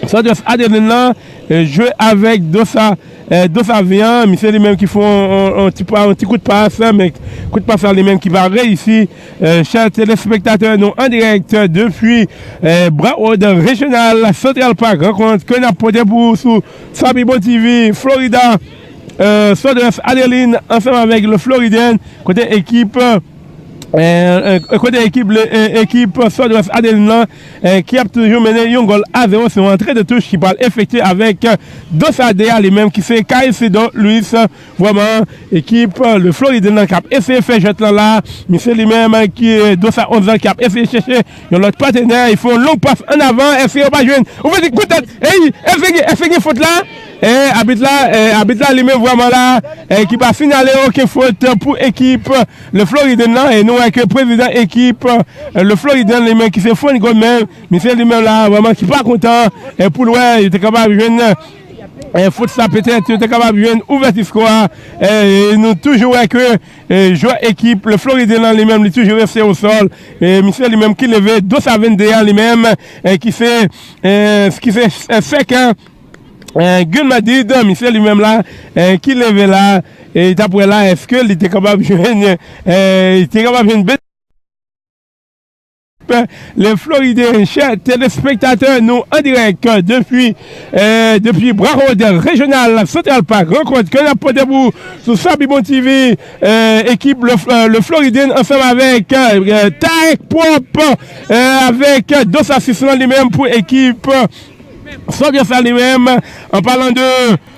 Sodwès Adelin nan, eh, jwe avèk Dosa, eh, Dosa ven an. Misye li menm ki fè yon, yon, yon ti pa, yon ti kout pas, men kout pas la li menm ki pa reyisi. Eh, chè telespektatè, nou an dirèk depi, eh, Broward Regional Central Park, rankont ke n ap pote pou ou sou Sapi Bon T V, Florida, eh, Sodwès Adelin ansanm avèk Le Floridienne, kote ekip, eh, eh, eh, kote ekip, le- eh, ekip Sud-Ouest Adeline nan, eh, ki ap toujou mennen yon gòl a zewo. Se yon antre de touch ki pral efektye avèk, eh, Dosa de a li menm ki se Caicedo Luis. Vrèman, ekip, eh, le Floride nan k ap eseye fè jwèt lan la. Misye li menm, eh, ki, eh, Dosa onz lan ki ap eseye chèche yon lòt patenè. Li fè yon long pas ann avan. Èske yo pa jwenn? Ou vle di kout tèt. Ey, èske gen, èske gen fot la? Eh, abit la, eh, abit la li menm vrèman la, eh, ki pa sinyale okenn fot pou ekip, eh, le Floride nan. E nou wè ke prezidan ekip, eh, le Floride li menm ki se Frank Gomes, misye li menm la vrèman ki pa kontan, eh, pou l wè yo te kapab jwenn, eh, fot sa petèt, yo te kapab jwenn ouvèti skò a. Eh, e nou toujou wè ke, eh, jwè ekip le Floride nan li menm li toujou rete o sòl. Eh, misye li menm ki leve Dosa vennde a li menm, eh, ki se, eh, ki se, eh, sèk, eh, Gun Madrid, misye li menm la, eh, ki leve la, e t ap wè la, èske li te kapab jwenn, eh, li te kapab jwenn bet. Le Floride, chè telespektatè, nou an dirèk depi, eh, depi Broward Regional Central Park. Rankont ke n ap pote pou sou Sabibon T V, eh, ekip le, eh, le Floride ansanm avèk, eh, Taek Pwòp, eh, avèk Dosa sis lan li menm pou ekip Sòdès la li menm, an palan de,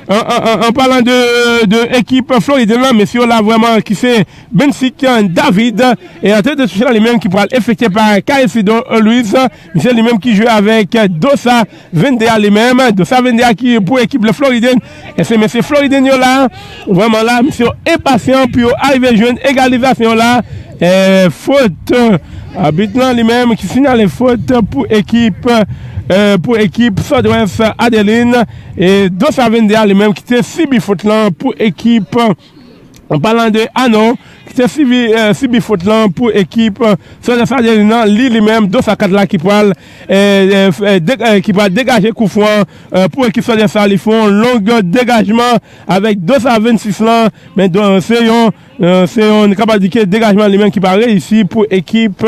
an, an, an, an palan de, de ekip Floride lan, mesye yo la vrèman ki se Bensik David, e antre de touch la li menm ki pral efektye pa Caicedo Luis, misye li menm ki jwe avèk Dosa vennde a li menm, Dosa vennde a ki pou ekip le Floride, e se mesye Floride yo la, vrèman la, misye yo enpasyan pou yo arive jwenn egalizasyon la, e fot, abit lan li menm ki sinyale fot pou ekip, eh, pou ekip Sòdès Adeline. E Dosa vennde a li menm ki te sibi fot lan pou ekip, an palan de Anon, ki te sibi, eh, sibi fot lan pou ekip, eh, Sòdès Adeline nan. Li, li menm, Dosa kat la ki pral, eh, eh, f- eh, de- eh, ki pral degaje koufran, eh, pou ekip Sòdès la. Li fè yon long degajman avèk Dosa vennsis lan, men do- se yon, eh, se yon, nou kapab di ke degajman li menm ki pa reyisi pou ekip,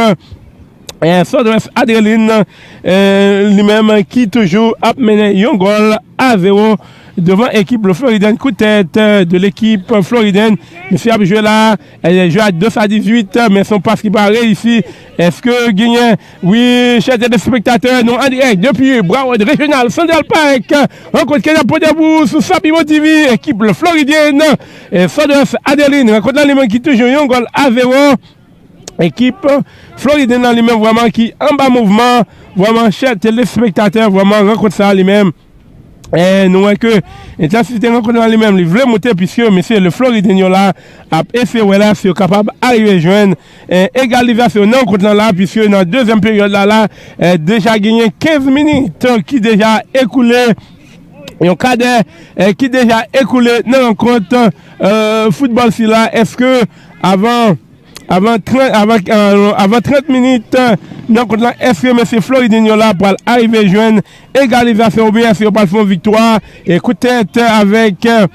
eh, Sòdès Adeline, eh, li menm ki toujou ap mennen yon gòl a zewo devan ekip le Floride. Kout tèt, eh, de lekip Floride. Misye ap jwe la, eh, jwe a Dosa dizuit, men se yon pas ki pa reyisi. Èske genyen? Wi, chè telespektatè, nou an dirèk depi Broward Regional Central Park. Rankont ke n ap pote pou sou Sabibon T V, ekip le Floride, eh, Sòdès Adeline. Rankont lan li menm ki toujou yon gòl a zewo. Ekip Floride nan li menm vrèman ki anba mouvman, vrèman chè telespektatè, vrèman rankont sa li menm. Eh, nou wè ke entansite rankont lan li menm li vle moute, piske mesye le Floride yo la ap eseye wè la si yo kapab arive jwenn, eh, egalizasyon nan rankont lan la, piske nan dezyèm peryòd la la, eh, deja genyen kenz minit ki deja ekoule, yon kadè, eh, ki deja ekoule nan rankont, eh, foutbòl sila. Èske avan avan trant, avan, eh, avan trant minit, eh, nan rankont lan, èske mesye Floride yo la pral arive jwenn egalizasyon oubyen èske yo pral fè yon viktwa? E kout tèt avèk, eh,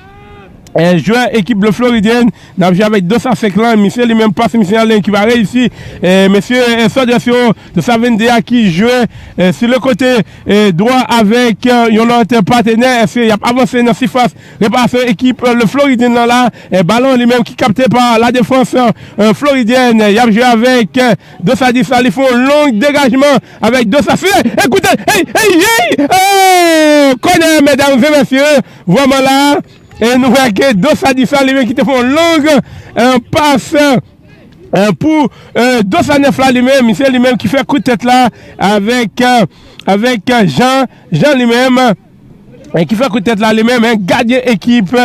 eh, jwè ekip le Floride, n ap jwe avèk Dosa senk lan, misye li menm pase misye nan liy ki pa reyisi. Eh, mesye, eh, Sòdès yo, Dosa vennde a ki jwe, eh, sou le kote, eh, dwat avèk, eh, yon lòt patenè, èske y ap avanse nan sifas reparasyon ekip, eh, le Floride nan la, eh, balon li menm ki kapte pa la defans, eh, floridyèn, y ap jwe avèk, eh, Dosa dis la, li fè yon long degajman avèk Dosa file, ekoute, hey, hey, hey, oh, kònè, medam e mesye, vrèman la, eh, nou wè ke Dosa dis la, li menm ki te fè yon long, eh, pas, eh, pou, eh, Dosa nèf la li menm, misye li menm ki fè kout tèt la avèk, eh, avèk, eh, Jean, Jean li menm, eh, ki fè kout tèt la li menm, eh, gadyen ekip,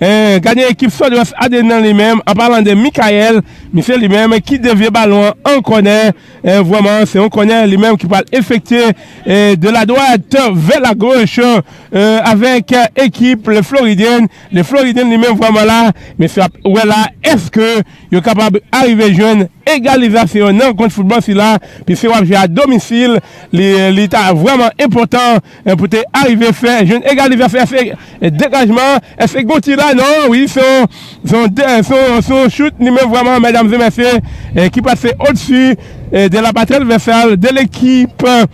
eh, gadyen ekip Sòdès Adeline nan li menm, an palan de Michael, misye li menm ki devye balon an an kònè, eh, vrèman, se yon kònè li menm ki pral efektye, eh, de la droite vers la gauche, eh, avèk, eh, ekip le Floride, le Floride li menm vrèman la, mesye ap wè la, èske yo kapab arive jwenn egalizasyon nan rankont foutbòl sila, piske w ap jwe a domisil, li, li ta vrèman enpòtan, eh, pou te arive fè jwenn egalizasyon, èske, eh, degajman, èske gonti la, non, wi, se yon, se yon de- se yon- se yon chout li menm vrèman, medam e mesye, eh, ki pase odsi, eh, de la patèl vèsal de lekip, eh,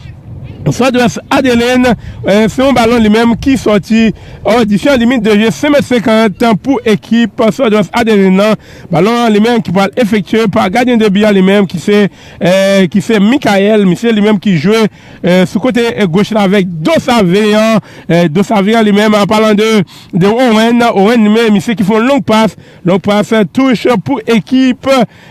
Sud-Ouest Adeline, eh, se yon balon li menm ki sòti o disyon limit de je senk mèt senkant pou ekip Sud-Ouest Adeline nan. Balon an li menm ki pral efektye pa gadyen de bi an li menm ki se, eh, ki se Michael, misye li menm ki jwe, eh, sou kote, eh, goch la avèk Dosaveyan. Eh, Dosaveyan li menm, an palan de, de Owen, Owen li menm, misye ki fè yon long pas, long pas, eh, touch pou ekip,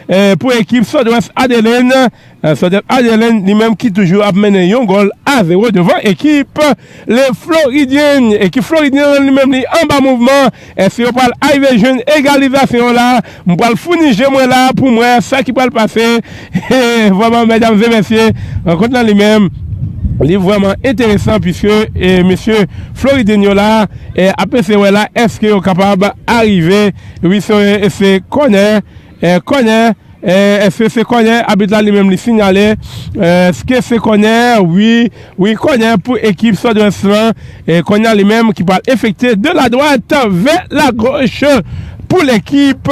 eh, pou ekip Sud-Ouest Adeline. Eh, Sud-Ouest Adeline li menm ki toujou ap mennen yon gòl a zewo devan ekip le Floridyen. Ekip Floridyen li menm li anba mouvman. Èske yo pral arive jwenn egalizasyon la? M pral founi je mwen la pou m wè sa ki pral pase. Vrèman, medam e mesye, rankont lan li menm, li vrèman enteresan piske, eh, mesye Floridyen yo la, eh, ap eseye wè la, èske yo kapab arive, wi, se, se kònè, eh, kònè, Eh, èske se kònè? Abit la li menm li sinyale. Eh, èske se kònè? Wi, wi, kònè pou ekip Sud-Ouest lan. Eh, kònè li menm ki pral efektye de la dwat vè la goch pou lekip,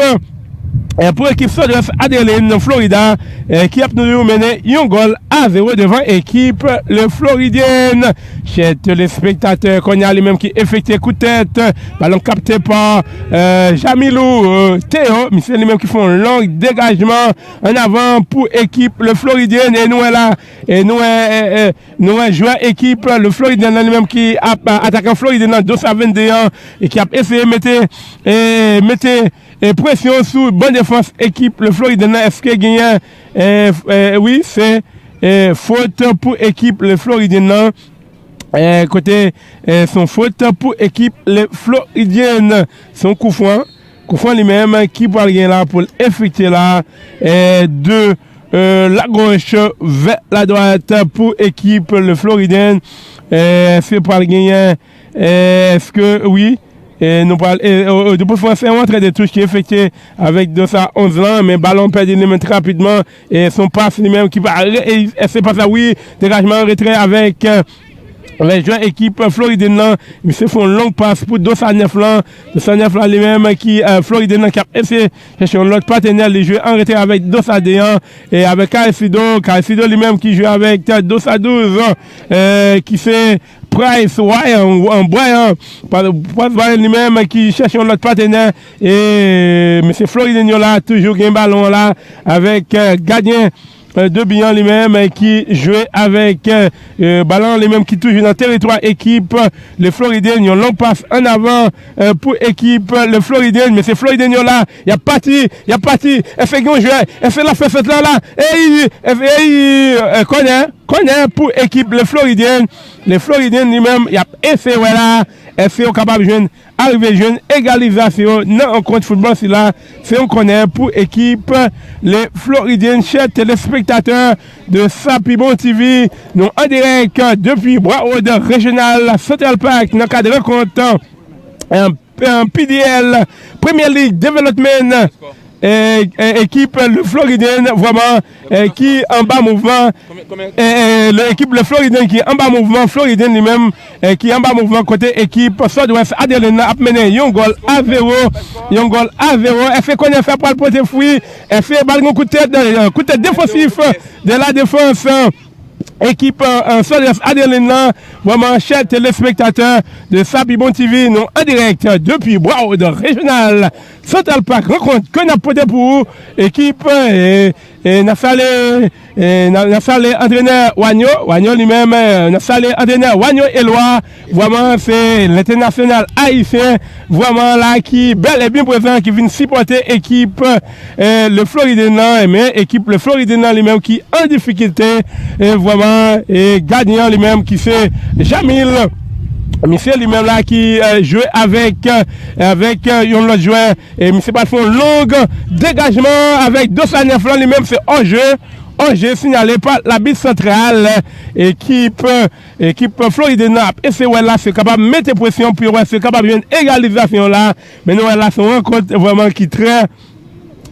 eh, pou ekip Sud-Ouest Adeline Florida, eh, ki ap toujou mennen yon gòl a zewo devan ekip le Floridyen. Chè telespektatè, kònè li menm ki efektye kout tèt. Balon kapte pa, eh, Jamilou, eh, Theo. Misye li menm ki fè yon long degajman an avan pou ekip le Floridyen. E nou wè la, e nou wè, eh, eh, nou wè jwè ekip le Floridyen nan li menm ki ap, eh, atakan Floridyen nan, Dosaveyan, e ki ap eseye mete, eh, mete, eh, presyon sou ban defans ekip le Floridyen nan. Èske genyen, eh, f-, eh, wi, se, eh, fot pou ekip le Floridyen nan. Eh, kote, eh, se yon fot pou ekip le Floridyen. Se yon koufran. Koufran li menm ki pral gen la pou l efektye la, eh, de, eh, la goch vè la dwat pou ekip le Floridyen. Eh, èske pral genyen, eh, èske, wi, eh, nou pral, eh, eh, eh, de pou fè yon antre de touch ki efektye avèk Dosa onz lan, men balon pèdi li menm trè rapidman. E se yon pas li menm ki pa re-, e, e se pas la, wi, degajman retrè avèk, eh, avèk jwè ekip Floridyen nan. Misye fè yon long pas pou Dosa nèf lan. Dosa nèf lan li menm ki, eh, Floridyen nan ki ap eseye chèche yon lòt patnè. Li jwe an retrè avèk Dosa de an e avèk Caresido. Caresido li menm ki jwe avèk, eh, Dosa douz, eh, ki se Price Ryan, Ryan, Price Ryan li menm ki chèche yon lòt patnè. E mesye Floridyen yo la toujou gen balon an la avèk, eh, gadyen, eh, de bi an li menm, eh, ki jwe avèk, eh, eh, balon li menm ki toujou nan teritwa ekip, eh, le Floridyen. Yon long pas an avan, eh, pou ekip, eh, le Floridyen. Mesye Floridyen yo la, y ap pati, y ap pati. Èske gen yon jwè? Èske l ap fè fèt la la? Ey, èske, ey, eh, kònè, kònè pou ekip le Floridyen. Le Floridyen li menm, y ap eseye wè la. Èske yo kapab jwenn, arive jwenn egalizasyon nan rankont foutbòl sila? Se yon kònè pou ekip le Floridyen. Chè telespektatè de Sa Pi Bon T V, nou an dirèk depi Broward Regional Central Park nan kad rankont, eh, eh, P D L, Premier League Development, eh, eh, ekip le Floridyen, vrèman, eh, ki anba mouvman, eh, eh, le ekip le Floridyen ki anba mouvman, Floridyen li menm, eh, ki anba mouvman kote ekip Sud-Ouest Adeline nan ap mennen yon gòl a zewo, yon gòl a zewo. Èske kònè sa pral pote fwi? Èske pral gen kout tèt, eh, kout tèt defansif de la défense, eh, ekip, eh, Sud-Ouest Adeline nan? Vrèman, chè telespektatè de Sa Pi Bon T V, nou an dirèk depi Broward Regional Central Park. Rankont ke n ap pote pou ou, ekip, eh, eh, n ap salye, eh, n ap, n ap salye antrenè Wanyo. Wanyo li menm, eh, n ap salye antrenè Wanyo Elwa. Vrèman, se lentènasyonal ayisyen, vrèman la ki bèl e byen prezan, ki vin sipòte ekip, eh, le Floridyen nan, men ekip le Floridyen nan li menm ki an difikilte, eh, vrèman, eh, gadyen an li menm ki se Jamil. Misye li menm la ki, eh, jwe avèk, eh, avèk, eh, yon lòt jwè. E misye pral fè yon long degajman avèk Dosa nèf lan, li menm se hors-jeu. Hors-jeu sinyale pa labit santral. Ekip, ekip Floridyen nan ap eseye wè la si yo kapab mete presyon pou yo wè si yo kapab jwenn egalizasyon la. Men nou wè la se yon rankont vrèman ki trè,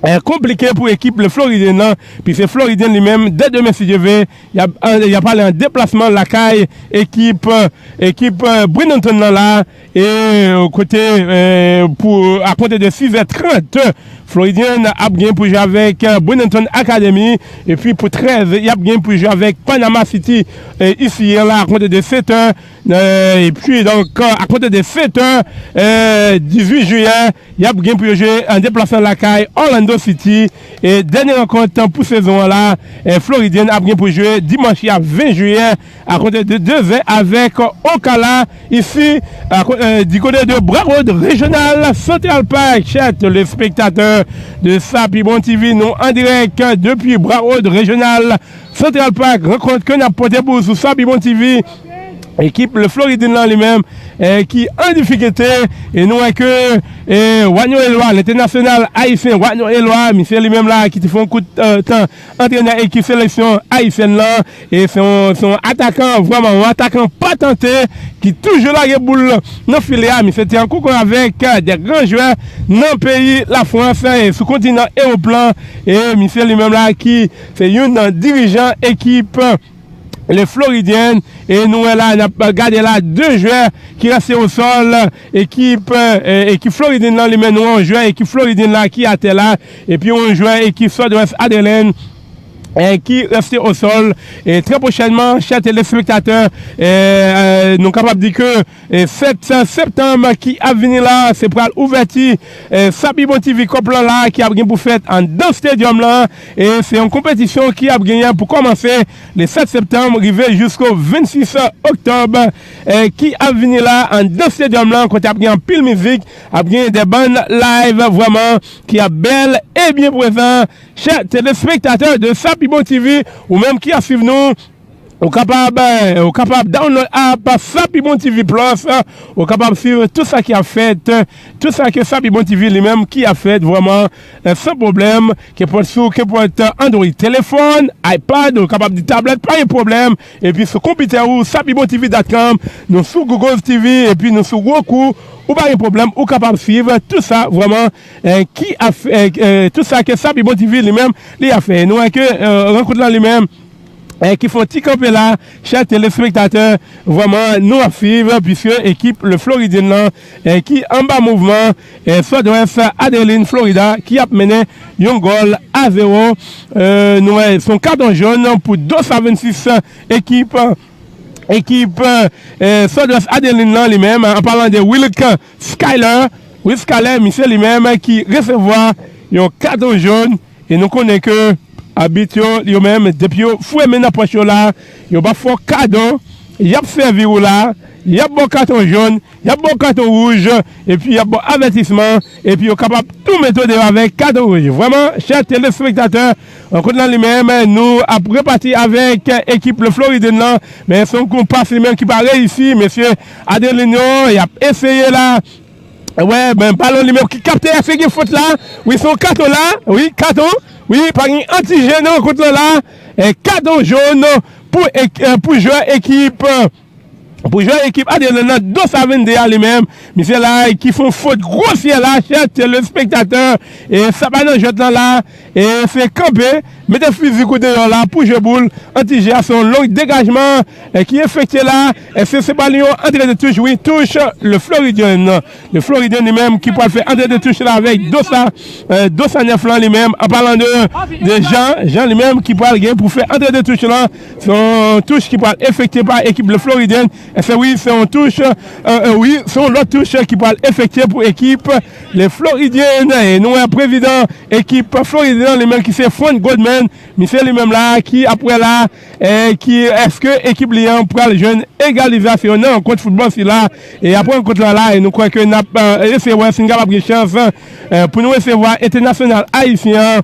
eh, konplike pou ekip le Floridyen nan, piske Floridyen li menm, dè demen si Dye vle, y ap, y ap ale an deplasman lakay ekip, ekip, eh, Bradenton nan la, e kote, eh, pou, akonte de sis è trant, Floridyen ap gen pou jwe avèk, eh, Bradenton Academy, epi pou trèz, y ap gen pou jwe avèk Panama City, eh, isi a la, akonte de sèt è, eh, epi, donk, akonte de sèt è, eh, dizuit jiyè, y ap gen pou yo jwe an deplasman lakay Orlando City. E dènye rankont pou sezon an la, eh, Floridyen ap gen pou jwe dimanch a ven jiyè, akonte de dezè avèk Ocala, isi, ako-, eh, di kote de Broward Regional Central Park. Chè telespektatè de Sa Pi Bon T V, nou an dirèk depi Broward Regional Central Park, rankont ke n ap pote pou ou sou Sa Pi Bon T V. Ekip le Floridyen nan li menm, eh, ki an difikilte, e nou wè ke, eh, Juancho Eloy, lentènasyonal ayisyen Juancho Eloy, misye li menm la ki te fè yon kout, eh, tan antrenè ekip seleksyon ayisyèn nan, e se yon, se yon atakan, vrèman, yon atakan patante ki toujou lage boul nan filè a. Misye te an konkò avèk, eh, de gran jwè nan peyi Lafrans, eh, sou kontinan Ewòp lan, e misye li menm la ki se youn nan dirijan ekip le Floridyen, e nou wè la, n ap gade la, de jwè ki reste o sòl, ekip, eh, ekip Floridyen nan, li menm nou wè yon jwè ekip Floridyen la ki atè la, epi yon jwè ekip Sud-Ouest Adrenaline, eh, ki reste o sòl. E trè pwochènman, chè telespektatè, eh, eh, nou kapab di ke E sèt septanm ki ap vini la, se pral ouvèti, e, Sa Pi Bon T V Cup lan la, ki ap gen pou fèt anndan stadium lan. E se yon konpetisyon ki ap genyen pou kòmanse le sèt septanm, rive jisko vennsis oktòb, e, ki ap vini la anndan stadium lan, kote ap gen anpil mizik, ap gen de bann live vrèman ki ap bèl e byen prezan. Chè telespektatè de Sa Pi Bon T V, ou menm ki ap swiv nou, ou kapab, eh, ou kapab download app Sa Pi Bon T V Plus, eh, ou kapab swiv tout sa ki ap fèt, eh, tout sa ke Sa Pi Bon T V li menm ki ap fèt vrèman, eh, san pwoblèm, kenpòt sou, kenpòt, eh, Android telefòn, iPad, ou kapab di tablèt, pa gen pwoblèm, epi sou konpitè ou, Sa Pi Bon T V dot com, nou sou Google T V, epi nou sou Roku, ou pa gen pwoblèm, ou kapab swiv tout sa vrèman, eh, ki ap, eh, eh, tout sa ke Sa Pi Bon T V li menm, li ap fè. Nou wè ke, eh, rankont lan li menm, eh, ki fè yon ti kanpe la, chè telespektatè, vrèman, nou ap swiv, piske ekip le Floridyen nan, eh, ki anba mouvman, eh, Sud-Ouest Adrenaline Florida, ki ap mennen yon gòl a zewo. Eh, nou wè, se yon katon jòn pou Dosa vennsis, ekip, ekip, eh, Sud-Ouest Adrenaline nan li menm, an palan de Wilk Skyler, Wilk Skyler, misye li menm ki resevwa yon katon jòn, e nou konnen ke abit yo, yo menm, depi yo foure men nan pòch yo la, yo p ap fè w kado, y ap sèvi ou la, y ap ba w katon jòn, y ap ba w katon wouj, epi y ap ba w avètisman, epi yo kapab tou mete w deyò avèk katon wouj. Vrèman, chè telespektatè, rankont lan li menm, nou ap repati avèk ekip le Floridyen nan, men se yon konpas li menm ki pa reyisi, mesye Adelino, y ap eseye la, wè, men balon li menm ki kapte, èske gen fot la? Wi, se yon katon la. Wi, katon. Wi, pa gen anti-je nan rankont lan la. E katon jòn pou ek-, eh, pou jwè ekip, eh, pou jwè ekip Adelino nan, Dosa vennde a li menm. Misye la ki fè yon fot gwosyè la, chè telespektatè. E sa pa nan jwèt lan la. E se kanpe, mete fizik ou deyò la pou jwe boul. Anti-je a se yon long degajman, eh, ki efektye la. Èske se pa li yon antre de touch? Wi, touch le Floridyen. Le Floridyen li menm ki pral fè antre de touch la avèk Dosa, eh, Dosa nèf lan li menm. An palan de, de Jan, Jan li menm ki pral gen pou fè antre de touch lan. Se yon touch ki pral efektye pa ekip le Floridyen. Èske wi, se yon touch, eh, eh, wi, se yon lòt touch ki pral efektye pou ekip le Floridyen. E nou wè prezidan ekip Floridyen li menm ki se Frank Goldman. Misye li menm la ki ap wè la, eh, ki èske ekip li an pral jwenn egalizasyon nan rankont foutbòl sila. E apre rankont lan la, e nou kwè ke n ap, eh, eseye wè si n kapab gen chans, eh, pou nou resevwa entènasyonal ayisyen an,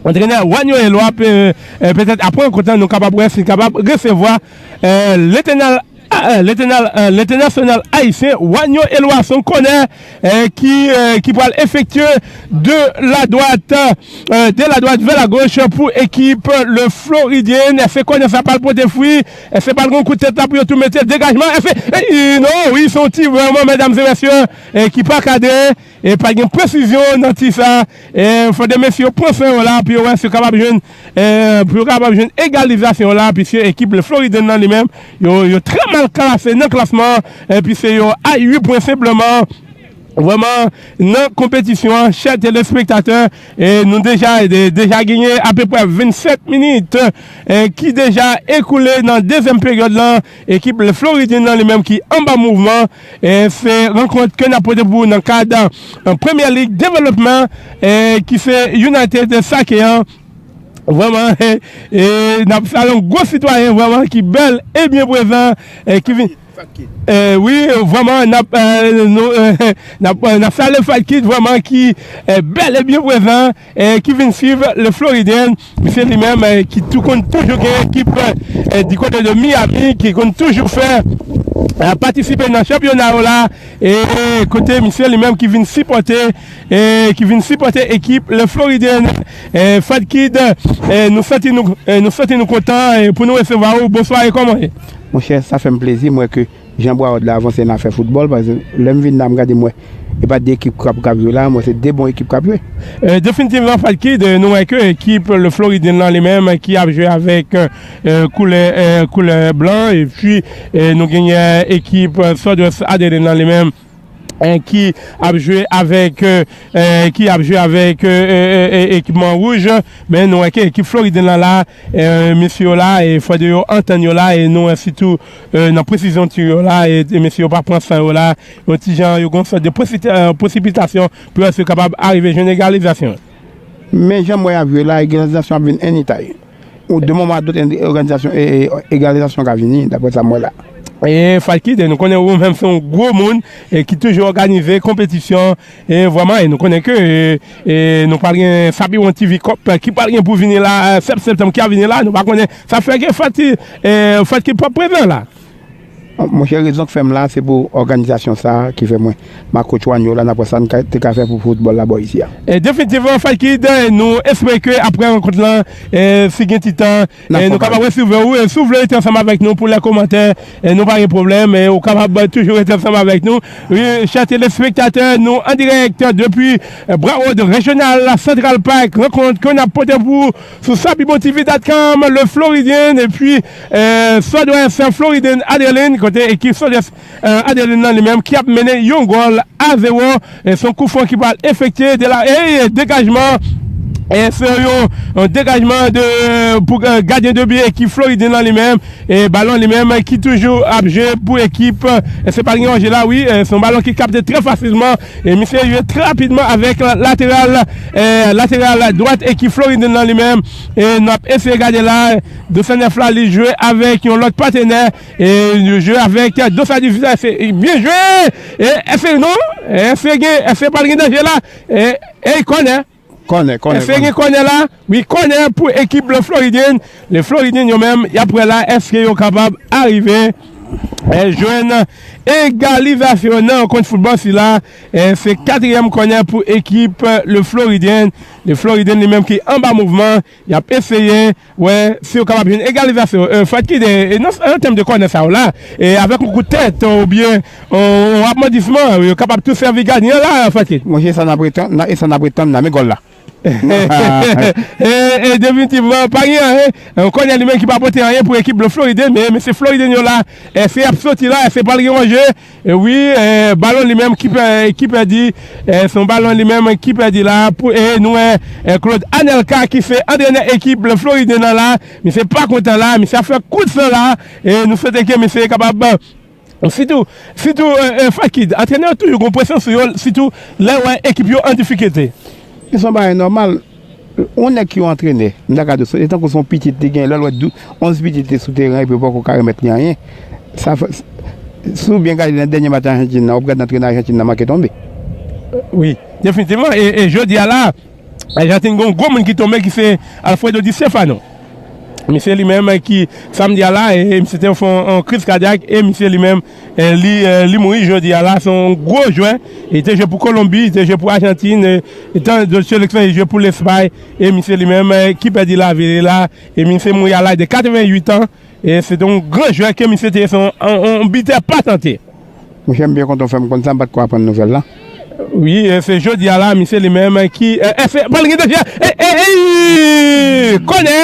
antrenè Juancho Eloy, pe-, eh, petèt apre rankont lan, nou kapab wè si n kapab resevwa, eh, lentènal Ah, eh, lentèna- eh, lentènasyonal ayisyen Wanyo Elwason Konnè, eh, ki, eh, ki pral efektye de la dwat, eh, de la dwat vè la goch pou ekip Le Floridien. Èske konnè sa pral pote fwi? Èske pral gen kout tèt la pou yo tou mete degajman? Èske, eh, non, wi, se yon ti vrèman, medam e mesye, eh, ki pa kadre. E pa gen presizyon nan ti sa. E fò de mesye yo pran san yo la pou yo wè si yo kapab jwenn, e, pou yo kapab jwenn egalizasyon la, piske ekip Le Floridien nan li menm, yo, yo trè mal klase nan klasman, e, piske yo a uit pwen senpleman. Vrèman, nan konpetisyon an, chè telespektatè, e nou deja, de- deja genyen apeprè vennsèt minit, e, ki deja ekoule nan dezyèm peryòd lan. Ekip Le Floridien nan li menm ki anba mouvman, e se rankont ke n ap pote pou ou nan kad, e, Premier League Development, e ki se United Sake an. Vrèman, e, e n ap salye yon gwo sitwayen vrèman ki bèl e byen prezan, e ki vin, e, wi, vrèman, n ap, e, nou, e, n ap, e, n ap salye Fat Kid vrèman ki, e, bèl e byen prezan, e, ki vin swiv Le Floridien. Misye li menm, e, ki tou konn toujou gen ekip, e, di kote de Miami, ki konn toujou fè, e, patisipe nan chanpyona yo la, e kote misye li menm ki vin sipòte, e ki vin sipòte ekip Le Floridien, e, Fat Kid, e, nou santi nou, e, nou santi nou kontan, e, pou nou resevwa ou. Bonswa, e kòman ye? Monchè, sa fè m plezi, m wè ke Jan Brawòd la avanse nan afè foutbòl, paske lè m vin la, m gade, m wè, e pa de ekip k ap, k ap jwe la, m wè se de bon ekip k ap jwe. E, definitivman, Fat Kid, e, nou wè ke ekip Le Floridien nan li menm ki ap jwe avèk, e, koulè, e, koulè blan, epi, e, nou genyen ekip, e, Sud-Ouest Adeline nan li menm, e, ki ap jwe avèk, e, e, ki ap jwe avèk, e, e, e, e, ekipman wouj, men nou wè ke ekip Floridien nan la, e, mesye yo la, e fò de yo antann yo la, e nou wè sitou, e, nan presizyon ti yo la, e, e mesye yo pa pran san yo la, yon ti jan yo gon sòt de presi- e, presipitasyon pou yo kapab arive jwenn egalizasyon. Men jan m wè y ap jwe la, egalizasyon ap vin anytime. Ou de moman a dòt, en- òganizasyon, e, e, egalizasyon ka vini, daprè sa m wè la. E Fat Kid, e nou konnen ou menm se yon gwo moun, e ki toujou òganize konpetisyon, e vrèman, e nou konnen ke, e, e nou pral gen Sabiwon T V Cup, e, ki pral gen pou vini la, e, sèt septanm ki ap vini la, nou pa konnen sa fè ke Fat Kid, e, Fat Kid p ap prezan la. Monchè, rezon k fè m la, se pou òganizasyon sa a ki fè mwen, ma coach Wanyo la, n ap wè sa n ka- te ka fè pou foutbòl la bò isi a. E, definitivman, Fat Kid, e, nou espere ke apre rankont lan, e, si gen ti tan, e, nou kapab resevwa ou, e, si w vle rete ansanm avèk nou pou lè kòmantè, e, nou pa gen pwoblèm, e, ou kapab toujou rete ansanm avèk nou. Wi, chè telespektatè, nou an dirèk depi, e, Broward Regional Central Park, rankont ke n ap pote pou ou sou Sabiwon T V dot com, Le Floridien, epi, e, Sud-Ouest Floridien Adeline, kote ekip Sud-Ouest, e, Adeline nan li menm ki ap mennen yon gòl a zewo, e, se yon koufran ki pral efektye de la, e, e, degajman, e, se yon, yon degajman de, pou, e, gadyen de bi ekip Floridien nan li menm, e, balon li menm ki toujou ap jwe pou ekip, e, se pa gen danje la, wi, e, se yon balon ki kapte trè fasilman, e, misye jwe trè rapidman avèk lateral, e, lateral dwat ekip Floridien nan li menm, e, n ap eseye gade la, Dosa nèf la, li jwe avèk yon lòt patnè, e, li jwe avèk Dosa diziz la, se byen jwe, e, èske non, èske gen, èske pral gen danje la, e, e, kònè. Kònè, kònè, èske gen kònè la? Wi, kònè pou ekip Le Floridien. Le Floridien yo menm, y ap wè la, èske yo kapab arive, e, jwenn egalizasyon nan rankont foutbòl sila. E, se katriyèm kònè pou ekip, e, Le Floridien. Le Floridien li menm ki anba mouvman, y ap eseye wè si yo kapab jwenn egalizasyon. E, Fat Kid, e, e, nan, an tèm de kònè sa yo la, e, avèk yon kout tèt, oubyen, yon, yon apmondisman, yo kapab tou sèvi gadyen an la, Fat Kid. Monchè, sa n ap retann, e sa n ap retann la, men gòl la. E, e, definitivman, pa gen anyen. E, kònè li menm ki pa pote anyen pou ekip Le Floridien, men, men se Floridien yo la. E, èske y ap soti la, èske pral gen danje. E, wi, e, balon li menm ki pè- ki pèdi, e, se yon balon li menm ki pèdi la. Pou, e, nou wè, e, Claude Anelka ki se antrenè ekip Le Floridien nan la. Misye pa kontan la, misye ap fè kout san la. E nou swete ke misye kapab, e, sitou, sitou, e, e, Fat Kid, antrenè yo toujou gon presyon sou yo, sitou lè yo wè ekip yo an difikilte. Se yon bagay nòmal. Yon nèg ki yon antrenè, m ta ka di w, se tankou se yon pitit li gen, lè l wè dou- onz pitit li sou teren epi yo poko ka remèt li anyen. Sa fè, si w byen gade nan dènye match Ajantin nan, w ap gade antrenè Ajantin nan manke tonbe. Wi, definitivman. E, e jodi a la, Ajantin gen yon gwo moun ki tonbe ki se Alfredo Di Stefano. Misye li menm ki, samdi a la, e misye te fè yon, yon kriz kadyak, e misye li menm, e li, e li mouri jodi a la. Se yon gwo jwè. Li te jwe pou Kolonbi, li te jwe pou Ajantin, e, etan dòt seleksyon, li jwe pou Lespay, e misye li menm, e ki pèdi lavi li la, e misye mouri a laj de katreventuit an, e se te yon gran jwè ke misye te ye, se yon, yon, yon bitè patante. Monchè, m byen kontan w fè m konn sa, m pa t ko aprann nouvèl la. Wi, e se jodi a la, misye li menm ki, e, e, se, pa l gen danje, e, e, e, kònè,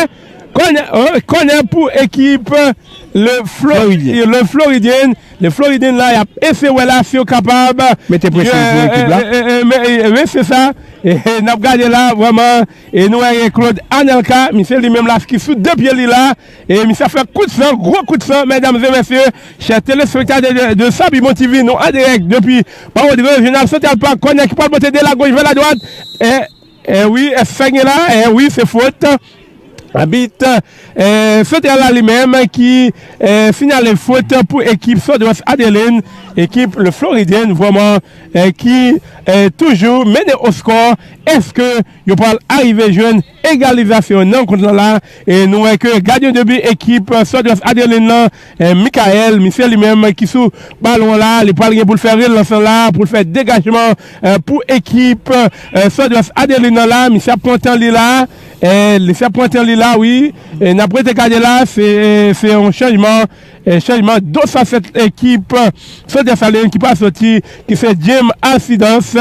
kònè, e, kònè pou ekip le Floridien. Le Floridien, le Floridien la, y ap eseye wè la si yo kapab mete presyon sou ekip la. E, e, e, e, men, e, e, men se sa, e, e, n ap gade la, vrèman, e nou wè Claude Anelka, misye li menm la ki sou de pye li la, e misye ap fè kout san, gwo kout san, medam e mesye, chè telespektatè de, de Sabi Bon T V, nou an dirèk depi Bawo de Rejyonal Central Park, kònè ki pral pote de la goch vè la dwat, e, e wi, e sa gen la, e wi, se fot. Abit, e, santral la li menm ki, e, sinyale fot pou ekip Sud-Ouest Adeline, ekip le Floridien, vrèman, e, ki, e, toujou mennen o skò. Èske yo pral arive jwenn egalizasyon nan rankont lan la? E nou wè ke gadyen de bi ekip, e, Sud-Ouest Adeline nan, e, Michael, misye li menm ki sou balon la, li pral gen pou l fè relans lan la, pou l fè degajman, e, pou ekip, e, Sud-Ouest Adeline nan la, misye ap pran tan li la, e, misye ap pran tan li la, wi, e n ap rete gade la, se, e, se yon chanjman, e, chanjman Dosa sèt ekip, e, Sud-Ouest Adeline ki pral soti, ki se James Alcidas,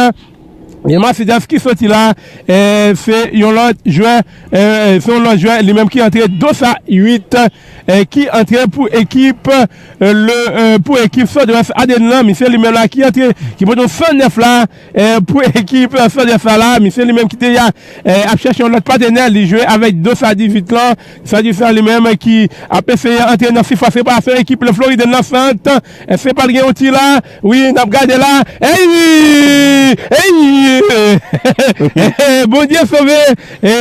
James Alcidas ki soti la, e, se yon lòt jwè, e, se yon lòt jwè, li menm ki antre Dosa uit, e, ki antre pou ekip, e, le, e, pou ekip Sud-Ouest Adeline nan, misye li menm la ki antre, ki pote san nèf la, e, pou ekip, e, Sud-Ouest la la, misye li menm ki deja, e, ap chèche yon lòt patenè, li jwe avèk Dosa dizuit lan, Dosa dizuit lan li menm ki ap eseye antre nan sifas reparasyon ekip le Floridien nan sant, èske pral gen yon ti la, wi, n ap gade la, ey, ey, Bondye sove, e,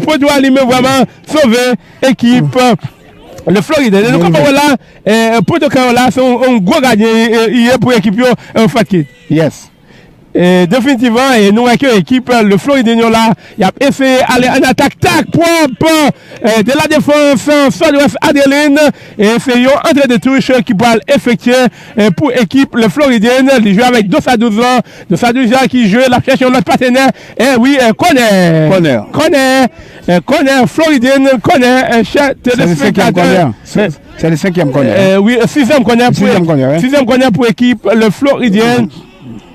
poto a li menm vrèman sove ekip, e, le Floridien. E nou kapab wè la, e, poto kay yo la, se yon, yon gwo gadyen, e, e, li ye pou ekip yo, e, Fatkit. Yes. E, definitivman, e, nou wè ke ekip, e, le Floridien yo la, y ap eseye ale an atak, tak, pwòp, e, de la defans, e, Sud-Ouest Adeline, e se yon antre de touch ki pral efektye, e, pou ekip le Floridien, li jwe avèk Dosa douz lan, Dosa douz lan ki jwe, l ap chèche yon lòt patenè, e wi, e, kònè. Kònè. Kònè, e, kònè, Floridien, kònè, e, chè telespektatè. Se le senkyèm kònè. Se, se le senkyèm kònè. E, wi, e, sizyèm kònè pou, sizyèm kònè, wi. Sizyèm kònè pou ekip le Floridien.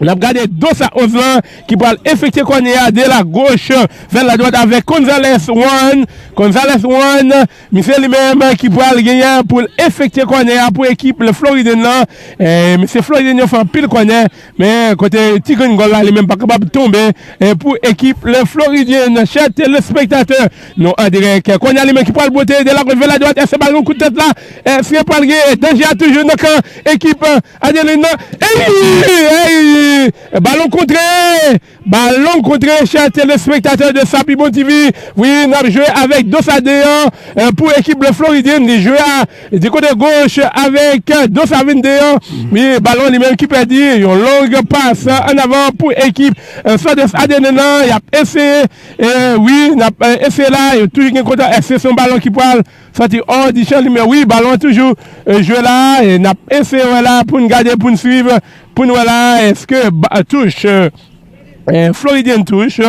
N ap gade Dosa onz lan ki pral efektye kònè a de la goch vè la dwat avèk Gonzalez Juan. Gonzalez Juan, misye li menm ki pral genyen pou l efektye kònè a pou ekip le Floridien nan. E, mesye Floridien yo fè anpil kònè, men kote ti grenn gòl la li menm pa kapab tonbe, e, pou ekip le Floridien. Chè telespektatè, nou an dirèk. Kònè a li menm ki pral bote de la goch vè la dwat, èske pral gen kout tèt la, èske pral gen danje a toujou nan kan ekip, e, Adeline nan. Ey! Ey! Balon kontre! Balon kontre, chè telespektatè de Sabi Bon T V. Wi, n ap jwe avèk Dosa de an, e, pou ekip le Floridien. Li jwe a, di kote goch avèk, e, Dosa vennde an. Wi, balon li menm ki pèdi. Yon long pas an avan pou ekip, e, Sud-Ouest Adeline nan. Y ap eseye, e, wi, n ap, e, eseye la. Yo toujou gen kontak. Èske se yon balon ki pral sòti hors du champ li menm? Wi, balon an toujou, e, jwe la, e n ap eseye wè la pou n gade, pou n swiv, pou n wè la, èske ba-, touch, e, e, Floridien touch,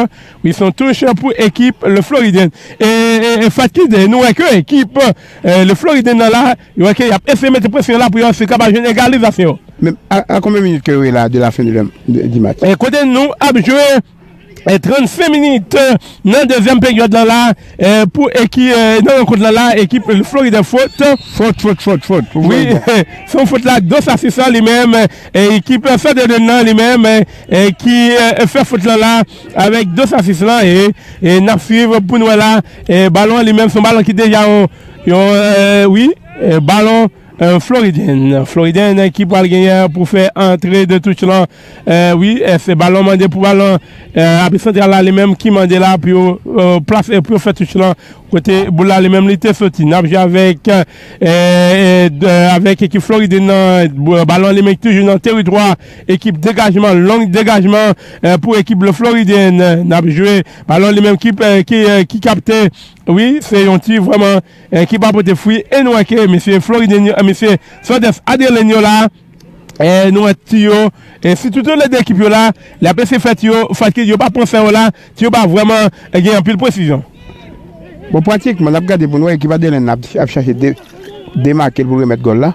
wi, se yon touch pou ekip le Floridien. E, e, e, Fatkit, nou wè ke ekip, e, le Floridien nan la, yo wè ke y ap eseye mete presyon la pou yo si kapab jwenn egalizasyon. Men, a, a konbyen minit ke yo ye la de la fen de, de, di match? E, kote nou ap jwe, e, trannsenk minit, e, nan dezyèm peryòd lan la, e, pou eki-, e, nan rankont lan la, ekip Floridien fot. Fot, fot, fot, fot. Wi, se yon fot la, Dosa sis lan li menm, e, ekip Sud-Ouest Adeline nan li menm, e, e, ki, e, fè fot lan la, avèk Dosa sis lan, e, e n ap swiv pou n wè la, e, balon an li menm, se yon balon ki deja yon, yon, e, wi, e, balon, e, Floridien. Floridien, e, ki pral genyen pou fè antre de touch lan. E, wi, e, se balon mande pou balon, e, abit santral la li menm ki mande la pou yo, e, plase, pou yo fè touch lan. Kote boul la li menm li te soti. N ap jwe avèk, e, e, de, avèk ekip Floridien nan, bo-, balon li menm toujou nan teritwa ekip degajman, long degajman, e, pou ekip le Floridien. N ap jwe balon li menm ki, e, ki, e, ki kapte Wi, se yon ti vrèman eh, ki pa pote fwi. E nou wè ke mesye Floridin, eh, mesye Sanders Adelin yo la, eh, nou wè ti yo, eh, si tout le de ekip yo la, l ap eseye fè ti yo fatige, yo pa pran fè yo la, ti yo pa vrèman eh, gen anpil presizyon. Bon, pratikman, n ap gade pou n wè ekip Adelin ap, ap chache de, demake l pou remèt gòl la.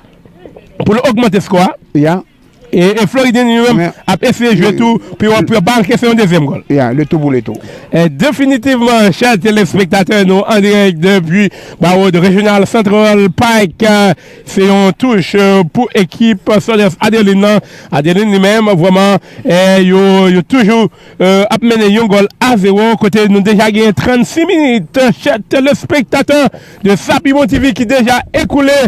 Pou l ogmante skò a. Ya. E, e Floridin li menm ap eseye jwe tou pou yo, pou yo pa ankese yon dezyèm gòl. Ya, le tou pou le tou. E definitivman, chè telespektatè nou an dirèk depi Broward Regional Central Park, se yon touch pou ekip Sanders Adelin nan. Adelin li menm, vrèman, e, yo, yo toujou e, ap mennen yon gòl a zewo, kote nou deja gen trannsis minit, chè telespektatè de Sa Pi Bon T V ki deja ekoule